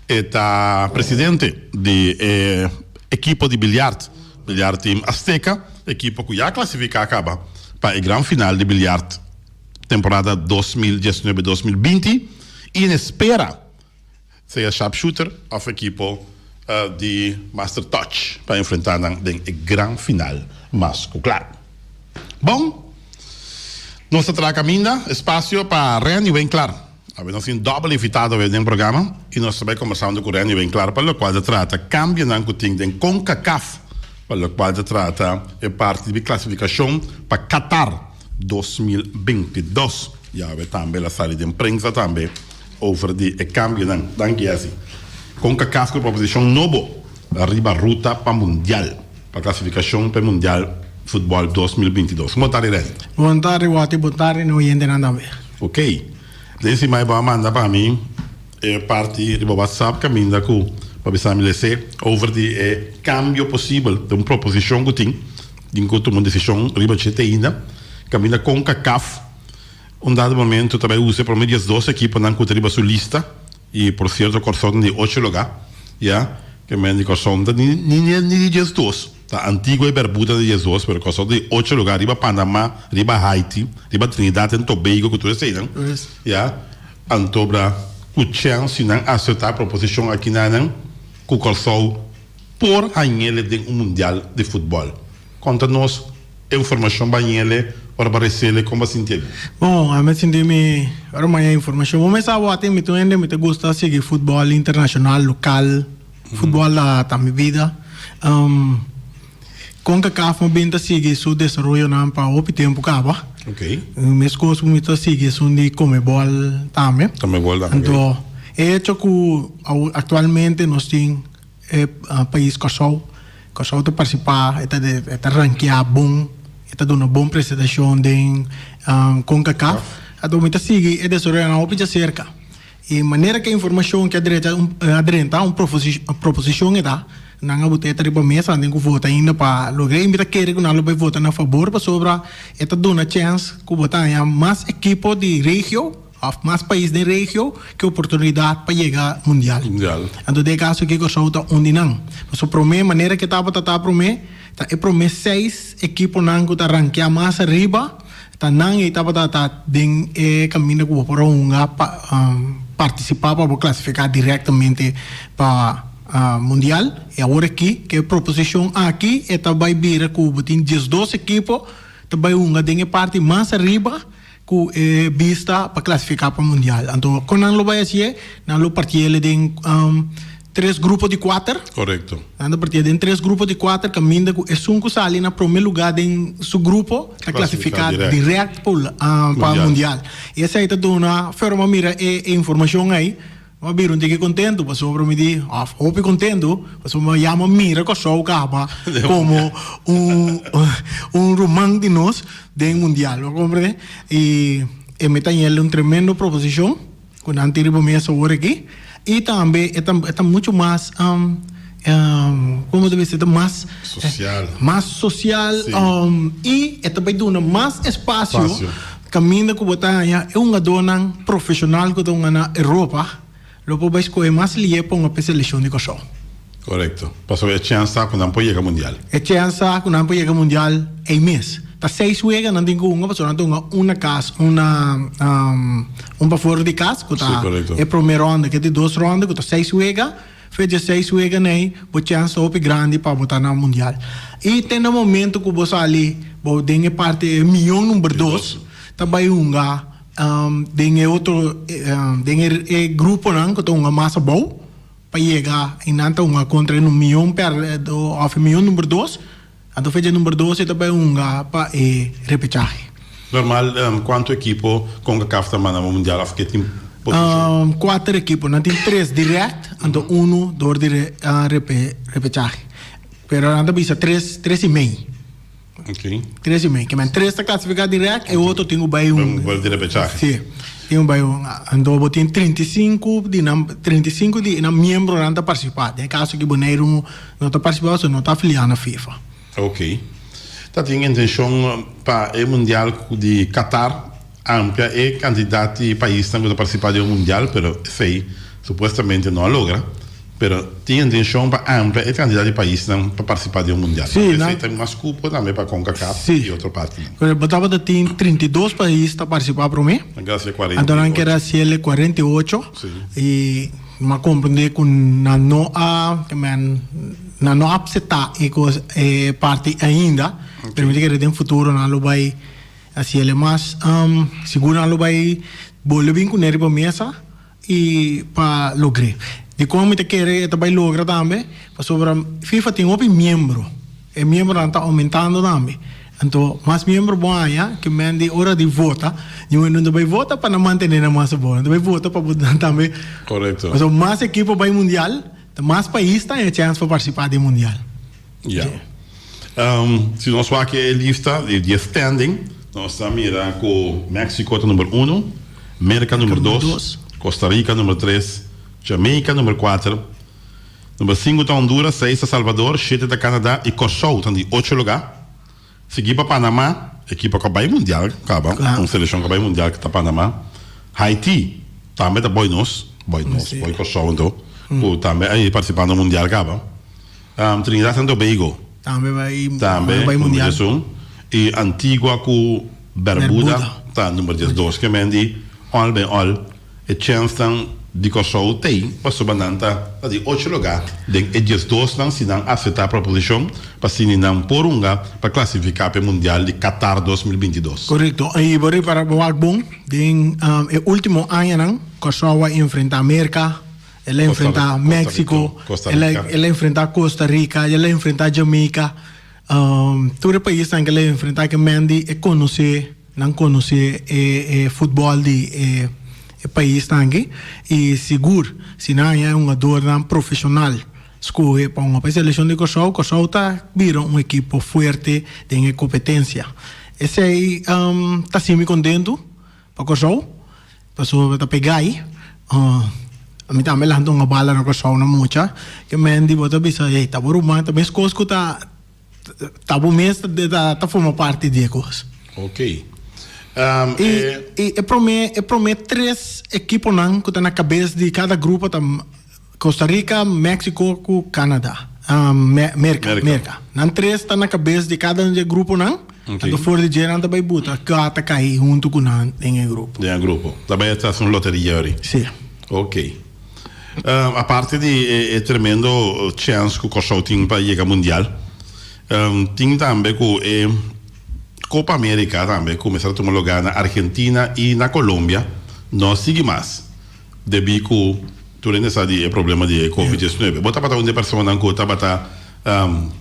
E ta presidente di e ekipo di biljart. Biljart Team Azteca, ekipo ku ya klasifiká kaba pa e gran final di biljart temporada 2019 2020 i en espera sea Sharpshooter òf ekipo di Master Touch pa enfrentá nan den e gran final mas ku klar. Bon, nos ta traha kaminda, espasio pa Renny Winklar. Awe nos tin dòbel invitado awe den programa i nos ta bai kombersando ku Renny Winklaar pa lokual ta trata kambionan ku tin den Concacaf pa lokual ta trata e parti di klasifikashon pa Qatar 2022. I awe tambe el a sali den prensa tambe over di e kambionan. Danki Jessy. Concacaf ku proposishon nobo riba ruta pa mundial pa klasifikashon pa e mundial futbòl 2022. Bon tardi Renny. Bon tardi Watty, bon tardi na oyentenan tambe. Ok. Den si mai bo a manda pa mi e parti riba WhatsApp caminda cu pa bisa mi lese over di e cambio posibel den un proposicion cu tin tin cu tuma un decision riba dje te ainda caminda Concacaf un dado momento ta bay usa e prome 12 ekiponan cu ta riba su lista y por cierto Corsou ta di ocho lugar ya ke men di Corsou no ta ni ni di 12. Ta Antigua y Berbuda di 12, pero Kòrsou ta di ocho lugar riba Panama, riba Haiti, riba Trinidad en Tobago ku tur eseinan, ya. Anto bra ku chèns si nan aseptá proposishon akinanan ku Kòrsou por hañ'ele den un mundial di futbòl. Konta nos. informashon ba ñele ora ba resele kon ba sinti abi? Bon, ami a sinti mi ora mi haña informashon. Bo mester a wak mi ta un hende mi ta gusta sigui futbòl internashonal, lokal. Futbòl ta mi bida. Concacaf mi a bin ta sigui su desaroyonan pa hopi tempu kaba. Meskos ku mi ta sigui esun di Comebol tambe. Anto e hecho ku aktualmente nos tin e pais Kòrsou, Kòrsou ta partisipá, e ta e ta rankeá bon, e ta duna bon presentashon den Concacaf. Anto mi ta sigui e desaroyonan hopi djaserka. E manera ku e informashon ke a drecha a drenta un proposishon e ta, nan a bot'é ta riba mesa, nan tin ku vota ainda pa logra i mi ta kere ku nan lo bai vota na fabor pasobra e ta duna chèns ku bo ta haña mas ekipo di regio òf mas pais den regio ke oportunidat pa yega mundial. Anto den e kaso aki Kòrsou ta un di nan. Pasobra promé manera ke tabata ta promé ta e promé seis ekiponan ku ta rankeá mas ariba. Ta nan ei tabata ta den e kaminda ku bo por a hunga pa partisipá pa bo klasifiká direktamente pa mundial. I awor aki ku e proposishon aki e ta bai bira ku bo tin diesdos ekipo ta bai hunga den e parti mas ariba ku e bista pa klasifiká pa mundial. Anto kon nan lo bai hasié? Nan lo partiel den Tres grupo di kuater. Korekto. Nan ta partia den tres grupo di kuater kaminda ku esun ku sali na promé lugá den su grupo ta klasifiká dirèkt pa mundial. I esei ta duna Ferro a mira e informashon ei, mi a bira un tiki kontentu pasobra mi di òf hopi kontentu pasobra mi a yama mira Kòrsou kaba komo un un ruman di nos den mundial. Bo a komprende? I e mi ta yel un tremendo proposishon. Ku nan tin riba mesa awor aki i tambe e ta e ta muchu mas komo ta bisa e ta mas Sosial. mas sosial i e ta bai duna mas espasio Espasio. kaminda ku bo ta haña e hungadónan profeshonal ku ta hunga na Europa lo por bai skohe mas lié pa hunga pa e selekshon di Kòrsou. Korekto. Pasobra e chèns ta ku nan por yega mundial. E chèns ta ku nan por yega mundial ei mes. Ta seis wega nan tin ku hunga pasobra nan ta hunga un na kas, un na un pafor di kas ku ta e promé ronda ku e di dos ronda ku ta seis wega. Fe dje seis weganan ei bo chèns ta hopi grandi pa bo ta na mundial. I te na momento ku bo sali bo den e parti e miyon number dos ta bai hunga den e otro den e gruponan ku ta hunga mas abou. Pa yega i nan ta hunga kontra e mion pèrdè òf e mion number dos, anto fecha number dos e ta bai hunga pa e repechahe. Normal kuantu ekipo Concacaf ta manda pa mundial òf ke tin posishon? Kuater ekipo, nan tin tres dirèkt anto unu dor di repechahe. Pero nan ta bisa tres, tres i mei. Ok. Tres i mei. Ke men tres ta klasifiká dirèkt, e otro tin ku bai un. Un vuelta di repechahe. Sí, tin ku bai un. Anto bo tin 35 di nan, 35 di nan miembronan ta partisipá. Den e kaso aki Boneiru no ta partisipá pasobra no ta afiliá na FIFA. Ok. Ta tin intenshon pa e mundial di Qatar amplia e kantidat di paisnan ku ta partisipá den un mundial, pero esei supuestamente no a logra. Pero tin intenshon pa amplia e kantidat di paisnan pa partisipá den un mundial. Sí, Esei ta mas kupo tambe pa Concacaf i otro partinan. Pero bo tabata tin 32 pais ta partisipá promé. Nan keda hasié 48. Anto nan keda hasié 48. Sí. I mi a komprendé ku nan no a, ke men, nan no a apseptá e kos, e parti ainda. Pero mi ta kere den futuro nan lo bai hasié mas. Sigur nan lo bai bolbe bin kuné riba mesa. I pa logr'é. Dikon mi ta kere e ta bai logra tambe? Pasobra FIFA tin hopi miembro. E miembronan ta oumentando tambe. Anto mas miembro bo haña ke men di ora di vota, niun hende no ta bai vota pa nan mantené nan mas abou. Nan ta bai vota pa bo nan tambe. Korekto. Pasobra mas ekipo bai mundial, ta mas pais ta haña chèns pa partisipá den mundial. Ya. Si nos wak e lista di e standing, nos ta mira ku Mexico ta number uno, Merka number dos, Costa Rica number tres, Jamaica number kuater, number sinku ta Honduras, seis ta Salvador, shete ta Canada i Kòrsou ta di ocho lugá. Sigui pa Panama, ekipo ku a bai mundial kaba, un selekshon ku a bai mundial ta Panama. Haiti tambe ta boi nos, boi nos, boi Kòrsou anto, ku tambe a partisipá na mundial kaba. Trinidad and Tobago Tambe bai tambe bai number mundial. 11 y Antigua cu Bermuda Bermuda. ta number 12. Ke men di all ben all e chensnan. Di Kòrsou t'ei pasobra nan ta na di ocho lugá den e diesdosnan si nan aseptá proposishon pa sini nan por hunga pa klasifiká p'e Mundial di Qatar 2022. Korekto. I bo ripará bo wak bon, den e último añanan Kòrsou a enfrentá Merka, el a enfrentá Mexico, el a enfrentá Costa Rica, el a enfrentá Jamaica. Tur e paisnan ku el a enfrentá ke men di e konosé. Nan konosé e futbòl di e paisnan aki i sigur si nan haña e hungadornan profeshonal skohe pa hunga pa e selekshon di Kòrsou, Kòrsou ta bira un ekipo fuerte den e kompetensia. Esei ta hasi mi kontentu pa Kòrsou pasobra ta pega ai. Mi tambe lanta hunga bala na Kòrsou na mucha ke men di bo ta bisa ey ta bo ruman ta meskos ku ta. Ta bo mes ta forma parti di e kos. Ok. I e prome e prome tres ekiponan ku ta na kabes di kada grupo ta Costa Rica, Mexico ku Canada. Merka, Merka. Nan tres ta na kabes di kada un di e gruponan. Anto for di dje nan ta bai buta kua ta kai huntu ku nan den e grupo. Den e grupo. Ta bai hasi un loteria ori. Si. Ok. Aparte di e tremendo chèns ku Kòrsou tin pa yega mundial, tin tambe ku e Kopa Amerika tambe kuminsá ta tuma lugá na Argentina i na Colombia no sigui mas debí ku tur hende sa di e problema di e Covid 19. Bo tabata un di e personanan ku tabata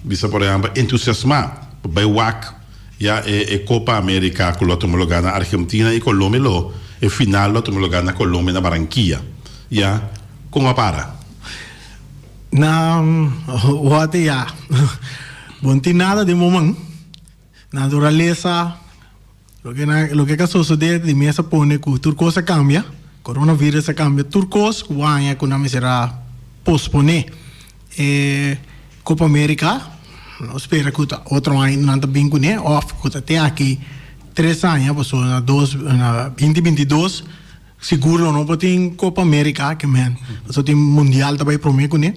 bisa por ehèmpel entusiasmá pa bai wak ya e Kopa Amerika ku lo a tuma lugá na Argentina i Colombia lo e final lo a tuma lugá na Colombia na Barranquilla. Ya, kon a para? Na wate ya. Bo no tin nada den bo man. Naturalesa, loke na loke ka sosode di mes a pone ku tur kos a kambia. Coronavirus a kambia tur kos ku bo haña ku nan mester a posponé e Copa America. No spera ku ta otro aña nan ta bin kuné òf ku ta te aki tres aña pasobra na dos na binti 22. Sigur lo no por tin Copa America ke men pasobra tin mundial ta bai prome kuné.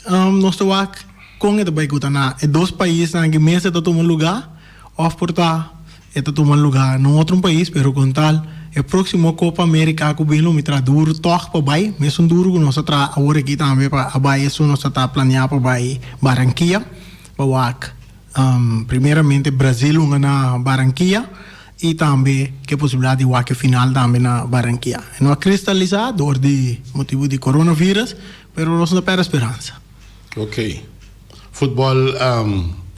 Nos ta wak kon e ta bai ku ta na e dos paisnan aki mes e ta tuma luga òf por ta e ta tuma luga na un otro pais pero kon tal e próksimo Copa America ku bin lo mi traha duru tòg pa bai mesun duru ku nos a traha awor aki tambe pa a bai esun nos ta ta planeá pa bai Barranquilla pa wak primeramente Brazil hunga na Barranquilla. I tambe ke posibilidat di wak e final tambe na Barranquilla. E no a kristalisá dor di motibu di coronavirus, pero nos no pèrdè speransa. Ok. Futbòl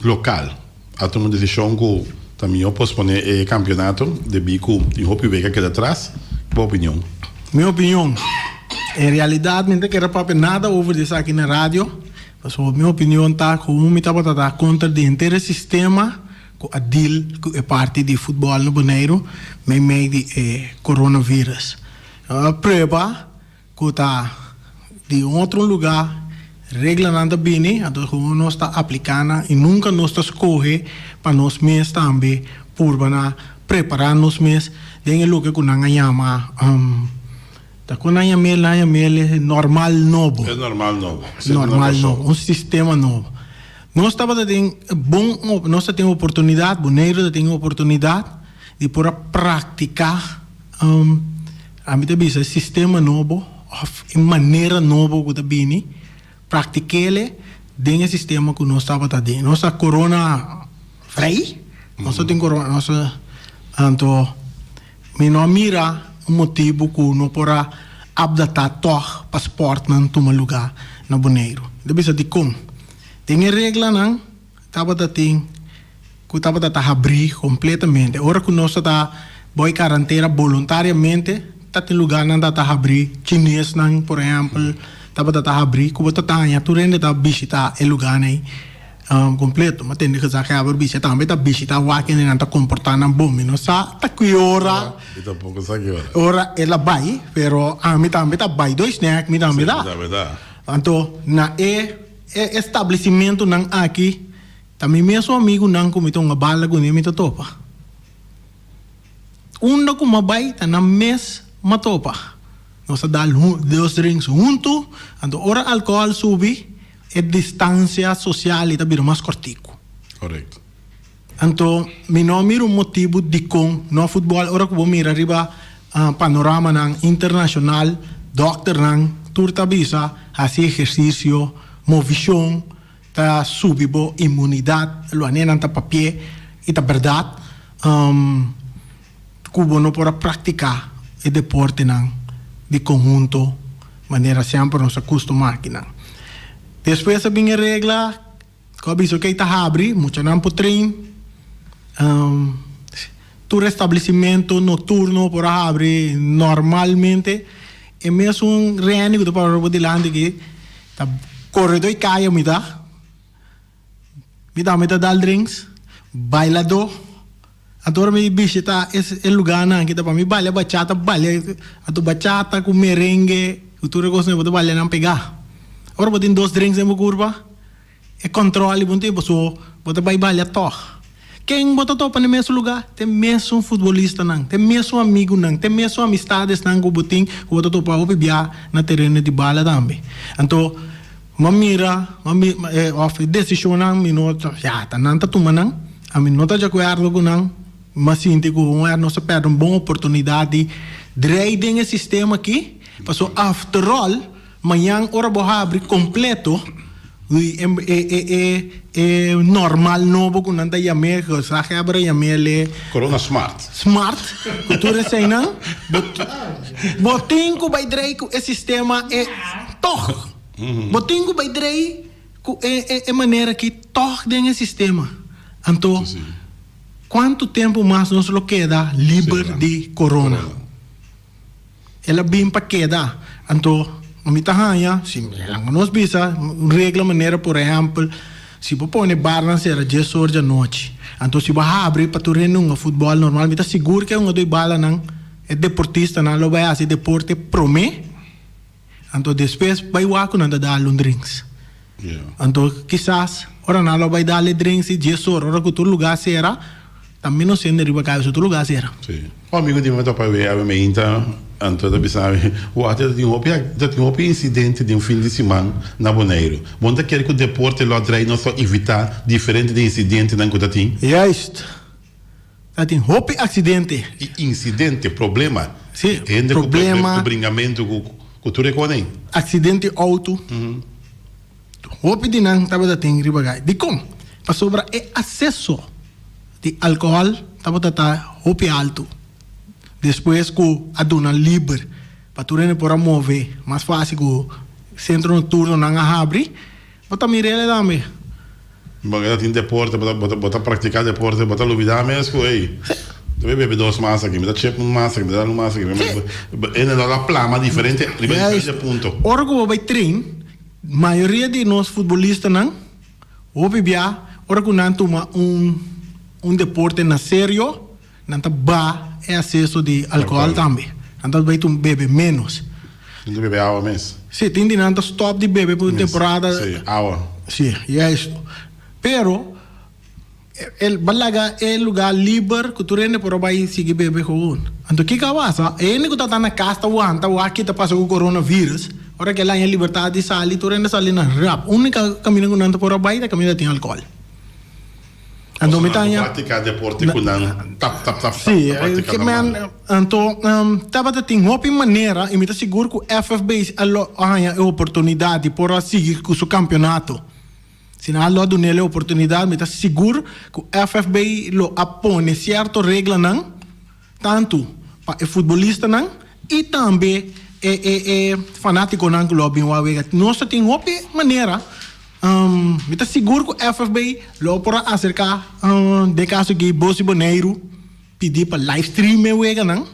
lokal a tuma un desishon ku ta mihó posponé e kampionato debí ku tin hopi wega keda atras. Bo opinion? Mi opinion? En realidat mi no ta kere papia nada over di esaki na radio, pasobra mi opinion ta ku mi tabata ta kontra di henter e sistema ku a deal ku e parti di futbòl na Boneiru meimei di e coronavirus. A prueba ku ta di un otro lugá reglanan ta bini, anto komo nos ta apliká nan i nunka nos ta skohe pa nos mes tambe purba na prepará nos mes den e loke ku nan a yama Ta kon nan yam'el? Nan yam'el e normal nobo. E normal nobo. Normal nobo, un sistema nobo. Nos tabata den bon, nos ta tin oportunidat, Boneiru ta tin oportunidat di por a praktiká, ami ta bisa e sistema nobo òf e manera nobo ku ta bini, praktik'el den e sistema ku nos tabata den. Nos ta corona vrij, nos ta tin corona, nos ta, anto. Mi no a mira un motibu ku no por a apdatá tòg pa spòrtnan tuma lugá na Boneiru. Mi ta bisa dikon. Den e reglanan tabata tin ku tabata ta habrí kompletamente. Ora ku nos ta ta boi karantera boluntariamente ta tin lugánan ta ta habrí, chinesnan por ehèmpel tabata ta habrí ku bo ta taña tur hende ta bishitá e lugánan ei. Completo. Ma tende gezaghebber bisa tambe ta bishita wak hende nan ta comporta nan bon. Mi no sa ta ki ora. Mi tampoco sa ki ora. Ora el a bai, pero ami tambe ta bai doy snack, mi tambe ta. Si, mi tambe ta. Anto na e e establecimentonan aki ta mi mesun amigunan cu mi ta hunga bala cune mi ta topa. Unda cu mi a bai ta nan mes mi a topa. Nos a dal dos drinks hunto, anto ora alcohol subi. E distansia sosial ei ta bira mas kòrtiku. Korekto. Anto mi no a mira un motibu dikon no futbòl ora ku bo mira riba panoramanan internashonal. Dòkternan tur ta bisa hasi ehersisio, movishon ta subi bo inmunidat, lo anenan ta papi'é i ta bèrdat ku bo no por a praktiká e deportenan di konhunto manera semper nos a kustumá akinan. Despues a bin e regla Ku a bisa okey ta habri, muchanan por train. Tur establecimentu nocturno por a habri normalmente. E mesun Renny ku ta para bo dilanti aki ta kore dor e kaya mi ta. Mi tambe ta dal drinks, bailadó. Anto ora mi bishita e lugarnan aki ta pa mi balia bachata, balia anto bachata ku merengue ku tur e kosnan bo ta balia nan pegá. Ora bo tin dos drinks den bo kurpa e kòntròl di bo tin pasobra bo ta bai balia tòg. Ken bo ta topa na e mesun lugá? Te mesun futbolistanan, te mesun amigunan, te mesun amistadesnan ku bo tin ku bo ta topa hopi bia na tereno di bala tambe. Anto mi a mira, mi a òf e desishonnan mi no ta, ya ta nan ta tuma nan. Ami no ta di akuerdo ku nan. Mi a sinti ku un nos a pèrdè un bon oportunidat di drei den e sistema aki, pasobra after all, mañan ora bo habri kompleto e e e normal nobo ku nan ta yam'é, gezaghebber a yam'é le. Corona smart. Smart, ku tur eseinan, bo bo tin ku bai drei ku e sistema e tòg. Bo tin ku bai drei. Ku e e manera aki tòg den e sistema. Anto, kuantu tempu mas nos lo keda liber di korona? El a bin pa keda. Anto, mi ta haña, si laga nos bisa un regla manera por ehèmpel, si bo pone barnan sera dies or di anochi, anto si bo habri pa tur hende hunga futbòl normal, mi ta sigur ku e hungadó di balanan, e deportistanan lo bai hasi deporte promé. Anto despues bai wak ku nan ta dal un drinks. Anto kisas ora nan lo bai dal e drinks di dies or, ora ku tur lugá sera, ta menos hende riba kaya pasobra tur lugá sera. Sí. Un amigo di mi ta papia awe meinta, anto ta bisa mi, wak ta tin hopi, ta tin hopi insidente den fin di siman na Boneiru. Bo no ta kere ku deporte lo a drai nos pa evitá diferente di insidentenan ku ta tin? Juist. Ta tin hopi accidente. I incidente, problema. Sí, Hende ku problema. ku bringamentu ku ku tur e konen. Accidente auto. Hopi di nan tabata tin riba gai. Dikon? Pasobra e acceso di alcohol tabata ta hopi alto. Despues ku a duna liber pa tur hende por a move mas facil ku centro nocturnonan a habri. Bo ta mir'el tambe. Bo ta tin deporte, bo ta, bo ta, bo ta practica deporte, bo ta lubida mes cu ey, ta bay bebe dos mas aki, mi ta chep un mas aki, mi ta dal un mas aki, mi ta, e nan ta plama diferente, riba diferente punto. Ora cu bo bay train, mayoria di nos futbolistanan hopi bia ora cu nan tuma un, un deporte na serio, Nan ta ba e aseso di alcohol tambe. Nan ta bay tuma bebe menos. Tin ta bebe awa mes. Si, tin di nan ta stop di bebe pa un temporada. Si, awa. Si, juist. Pero, el ba laga e lugar liber cu tur hende por a bay sigui bebe gewoon. Anto kico a pasa? E hende cu ta ta na cas ta wanta wak ki ta pasa cu coronavirus. Ora cu el haña libertad di sali, tur hende sali na rap. Unica caminda cu nan ta por a bay ta caminda tin alcohol. Anto mi ta haña. Practica deporte cu nan tap tap tap tap ta practica normal. Anto tabata tin hopi manera y mi ta sigur cu FFB a lo a haña e oportunidad di por a sigui cu su campeonato. Si nan a lo a dunel e oportunidad mi ta sigur cu FFB lo a pone cierto reglanan tanto pa e futbolistanan y tambe e e e fanaticonan cu lo a bin wak wega. Nos ta tin hopi manera. Mi ta sigur ku FFB lo por a aserká den kaso aki Bos di Boneiru pidi pa live stream e weganan.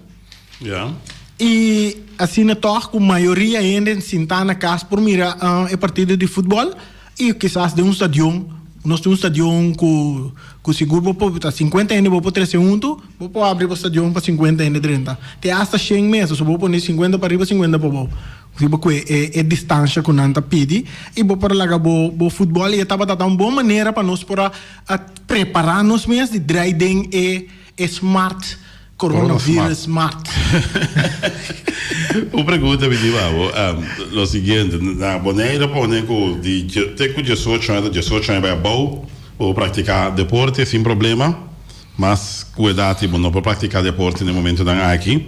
I asina tòg ku mayoria hende sintá na kas por mira e partido di futbòl i kisas den un stadion. Nos tin un stadion ku ku sigur bo por ta sinkuenta hende bo por trese huntu, bo por abri bo stadion pa sinkuenta hende drenta. Te asta shen mes, so bo por pone sinkuenta pariba sinkuenta pabou. Riba ku e e distansha ku nan ta pidi i bo por laga bo bo futbòl i e tabata ta un bon manera pa nos por a a prepará nos mes di drai den e e smart coronavirus smart. Un pregunta mi tin pa bo, lo siguiente, na Boneiru pone ku di te ku diesocho aña ta diesocho aña bai abou bo por praktiká deporte sin problema, mas ku edat bo no por praktiká deporte na e momentunan aki,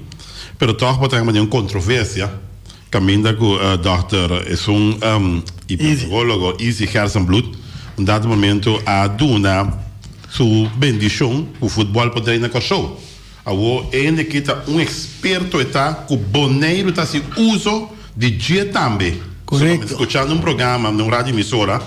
pero tòg bo ta haña un kontroversia. Kaminda ku dòkter esun i psicólogo Izzy Gerstenbluth un dado momento a duna su bendishon ku futbòl por drei na Kòrsou. Awor e hende aki ta un eksperto e ta ku Boneiru ta hasi uso di dje tambe. Korekto. Skuchando un programa na un radio emisora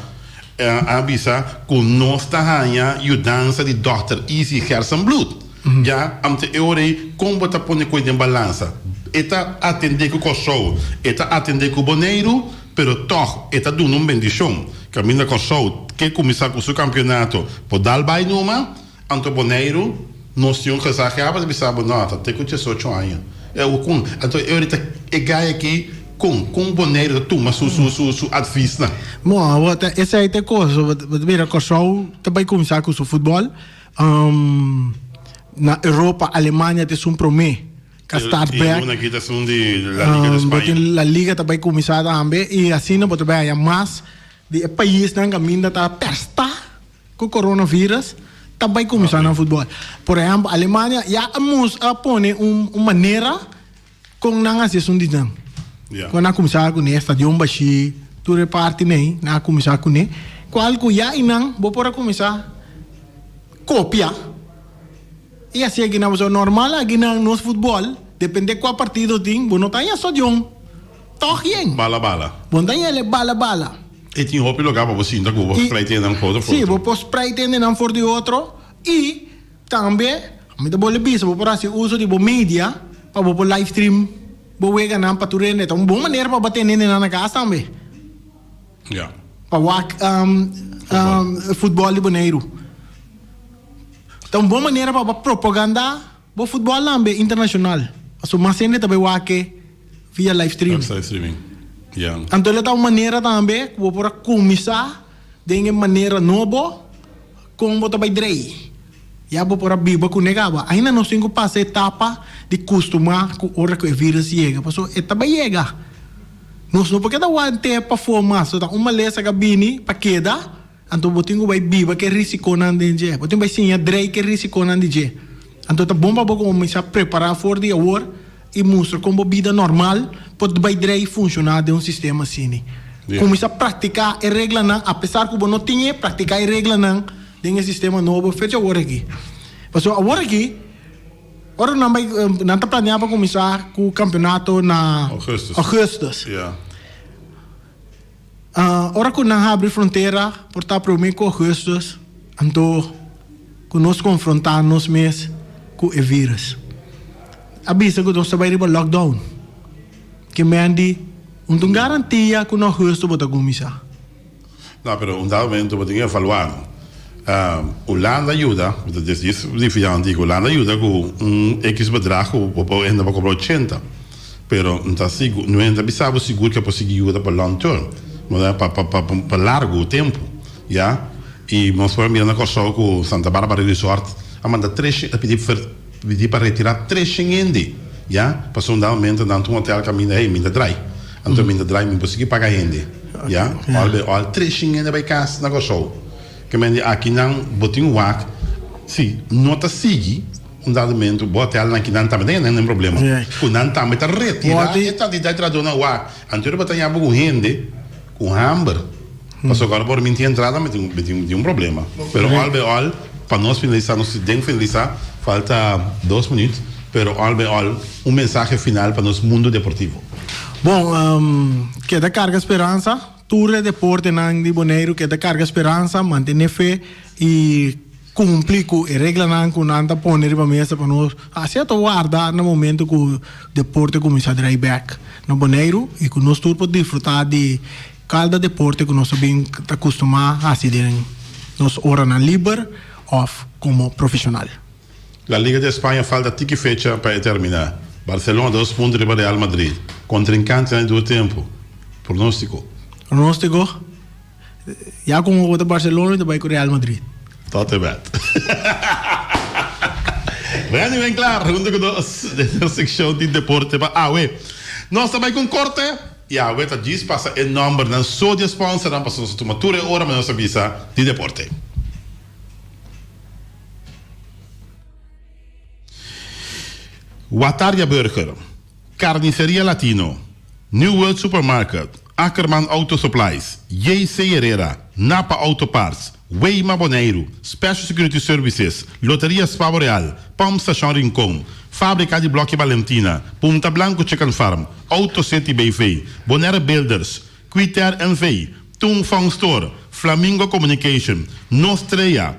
a bisa ku nos ta haña yudansa di dòkter Izzy Gerstenbluth. Ya, ante e ora ei, kon bo ta pone koe den balansa? E ta atendé ku Kòrsou, e ta atendé ku Boneiru, pero tòg e ta duna un bendishon. Kaminda Kòrsou ke kuminsá ku su kampionato por dal bai numa, anto Boneiru, nos tin un gezaghebber ta bisa bo, no, ta te ku diesocho aña. E awor kon? Anto e ora ei ta e gai aki, kon? Kon Boneiru ta tuma su su su su advisnan? Bon, awor ta esei ta e kos. Bo ta mira Kòrsou ta bai kuminsá ku su futbòl. Na Europa, Alemania ta esun promé ka start bek. E luna aki ta esun di La Liga di Spaña. Bo tin La Liga ta bai kuminsá tambe i asina bo ta bai haña mas di e paisnan kaminda ta pèrstá ku coronavirus ta bai kuminsá nan futbòl. Por ehèmpel, Alemania ya a mus a pone un manera. Kon nan hasi esun di nan? Kon nan a kuminsá kuné? Stadion bashí, tur e parti nei, nan a kuminsá kuné. Kual ku ya i nan bo por a kuminsá kopia i hasi aki nan. Pasobra normal aki nan nos futbòl, dependé kua partido tin, bo no ta haña stadion tòg yen. Bala bala. Bo no ta haña el e bala bala. E tin hopi lugá pa bo sinta ku bo por sprei tende nan for di otro. Sí, bo por sprei tende nan for di otro i. Tambe, mi ta bolbe bisa, bo por hasi uso di bo media pa bo por live stream bo weganan pa tur hende. Ta un bon manera pa bo tene hendenan na kas tambe. Ja. Pa wak futbòl di Boneiru. Ta un bon manera pa bo propagandá bo futbòl tambe internashonal. Pasobra mas hende ta bai wak e via live streaming. Live streaming, ja. Anto el ta un manera tambe ku bo por a kuminsá den e manera nobo. Kon bo ta bai drei? Ya bo por a biba ku negaba. Ainda nos tin ku pasa etapa di kustumá ku ora ku e virus yega, pasobra e ta bai yega. Nos no por keda want'é pafó mas. So ta un malesa ku a bini pa keda, anto bo tin ku bai biba ku e risikonan den dje. Bo tin ku bai siña drei ku e risikonan di dje. Anto ta bon pa bo kuminsá prepará for di awor. I mustra kon bo bida normal por bai drei funshoná den un sistema asini. Kuminsá praktiká e reglanan, apesar ku bo no tin e, praktiká e reglanan den e sistema nobo fecha awor aki. Pasobra awor aki, ora nan bai, nan ta planeá pa kuminsá ku kampeonato na Augustus. Ora ku nan habri frontera por ta promé ku Augustus, anto ku nos konfrontá nos mes ku e vírus. A bisa ku nos ta bai riba lockdown. Ke men di un ta un garantia ku na Augustus bo ta kuminsá. No, pero un dado momento bo tin ke evaluá. Hulanda a yuda, bo ta disi di fian antigu, Hulanda a yuda ku un ekis bedrag ku bo por hende por kobra ochenta. Pero N ta sigur, no hende ta bisa bo sigur ke por sigui yuda pa long term, pa pa pa pa largu tempu, ya. I nos por a mira na Kòrsou ku Santa Barbara Resort a manda tres a pidi pidi pa retirá treshen hende, ya, pasobra un dado momento nan ta un hotel kaminda hey mi ta drai, anto mi ta drai mi por sigui paga hende, ya. Òl bei òl treshen hende bai kas na Kòrsou. Ke men di aki nan bo tin wak si no ta sigui. Un dado momento bo hotelnan ki nan tambe ta yena den problema ku nan tambe ta retira e kantidat di trahadónan wak. Anto bo ta yama ku hende ku hamber pasobra ora bo minti entrada mi tin un problema. Pero al by al pa nos finalisa nos den finalisa falta dos minuut pero al by al un mensahe final pa nos mundo deportivo. Bon, keda karga speransa. Tur e deportenan di Boneiru keda karga speransa, mantene fe i. Cumpli cu e reglanan cu nan ta pone riba mesa pa nos haci ato warda na momento cu deporte cuminsa drai bek na Boneiru y cu nos tur por disfruta di cada deporte cu nos a bin ta custuma haci den nos oranan liber of como profesional. La Liga di España falta tiki fecha pa e termina. Barcelona dos punto riba Real Madrid. Contrincantenan di duro tempo. Pronostico. Pronostico? Ya como bo ta Barcelona mi ta bai cu Real Madrid. Tot e bet. Randy Winklaar hunto cu nos den nos seccion di deporte pa awe. Nos ta bai cu un corte y awe ta djis pasa e nombernan so di e sponsornan pasobra nos a tuma tur e ora ma nos a bisa di deporte. Wataria Burger, Carniceria Latino. New World Supermarket, Ackerman Auto Supplies, JC Herrera, Napa Auto Parts, Weima Boneiru, Special Security Services, Loteria Spa Boreal, Pump Station Rincon, Fábrika di Blòki Balentina, Punta Blanco Chicken Farm, Auto City BV, Bonaire Builders, Quiter NV, Tung Fong Store, Flamingo Communication, Nostrea.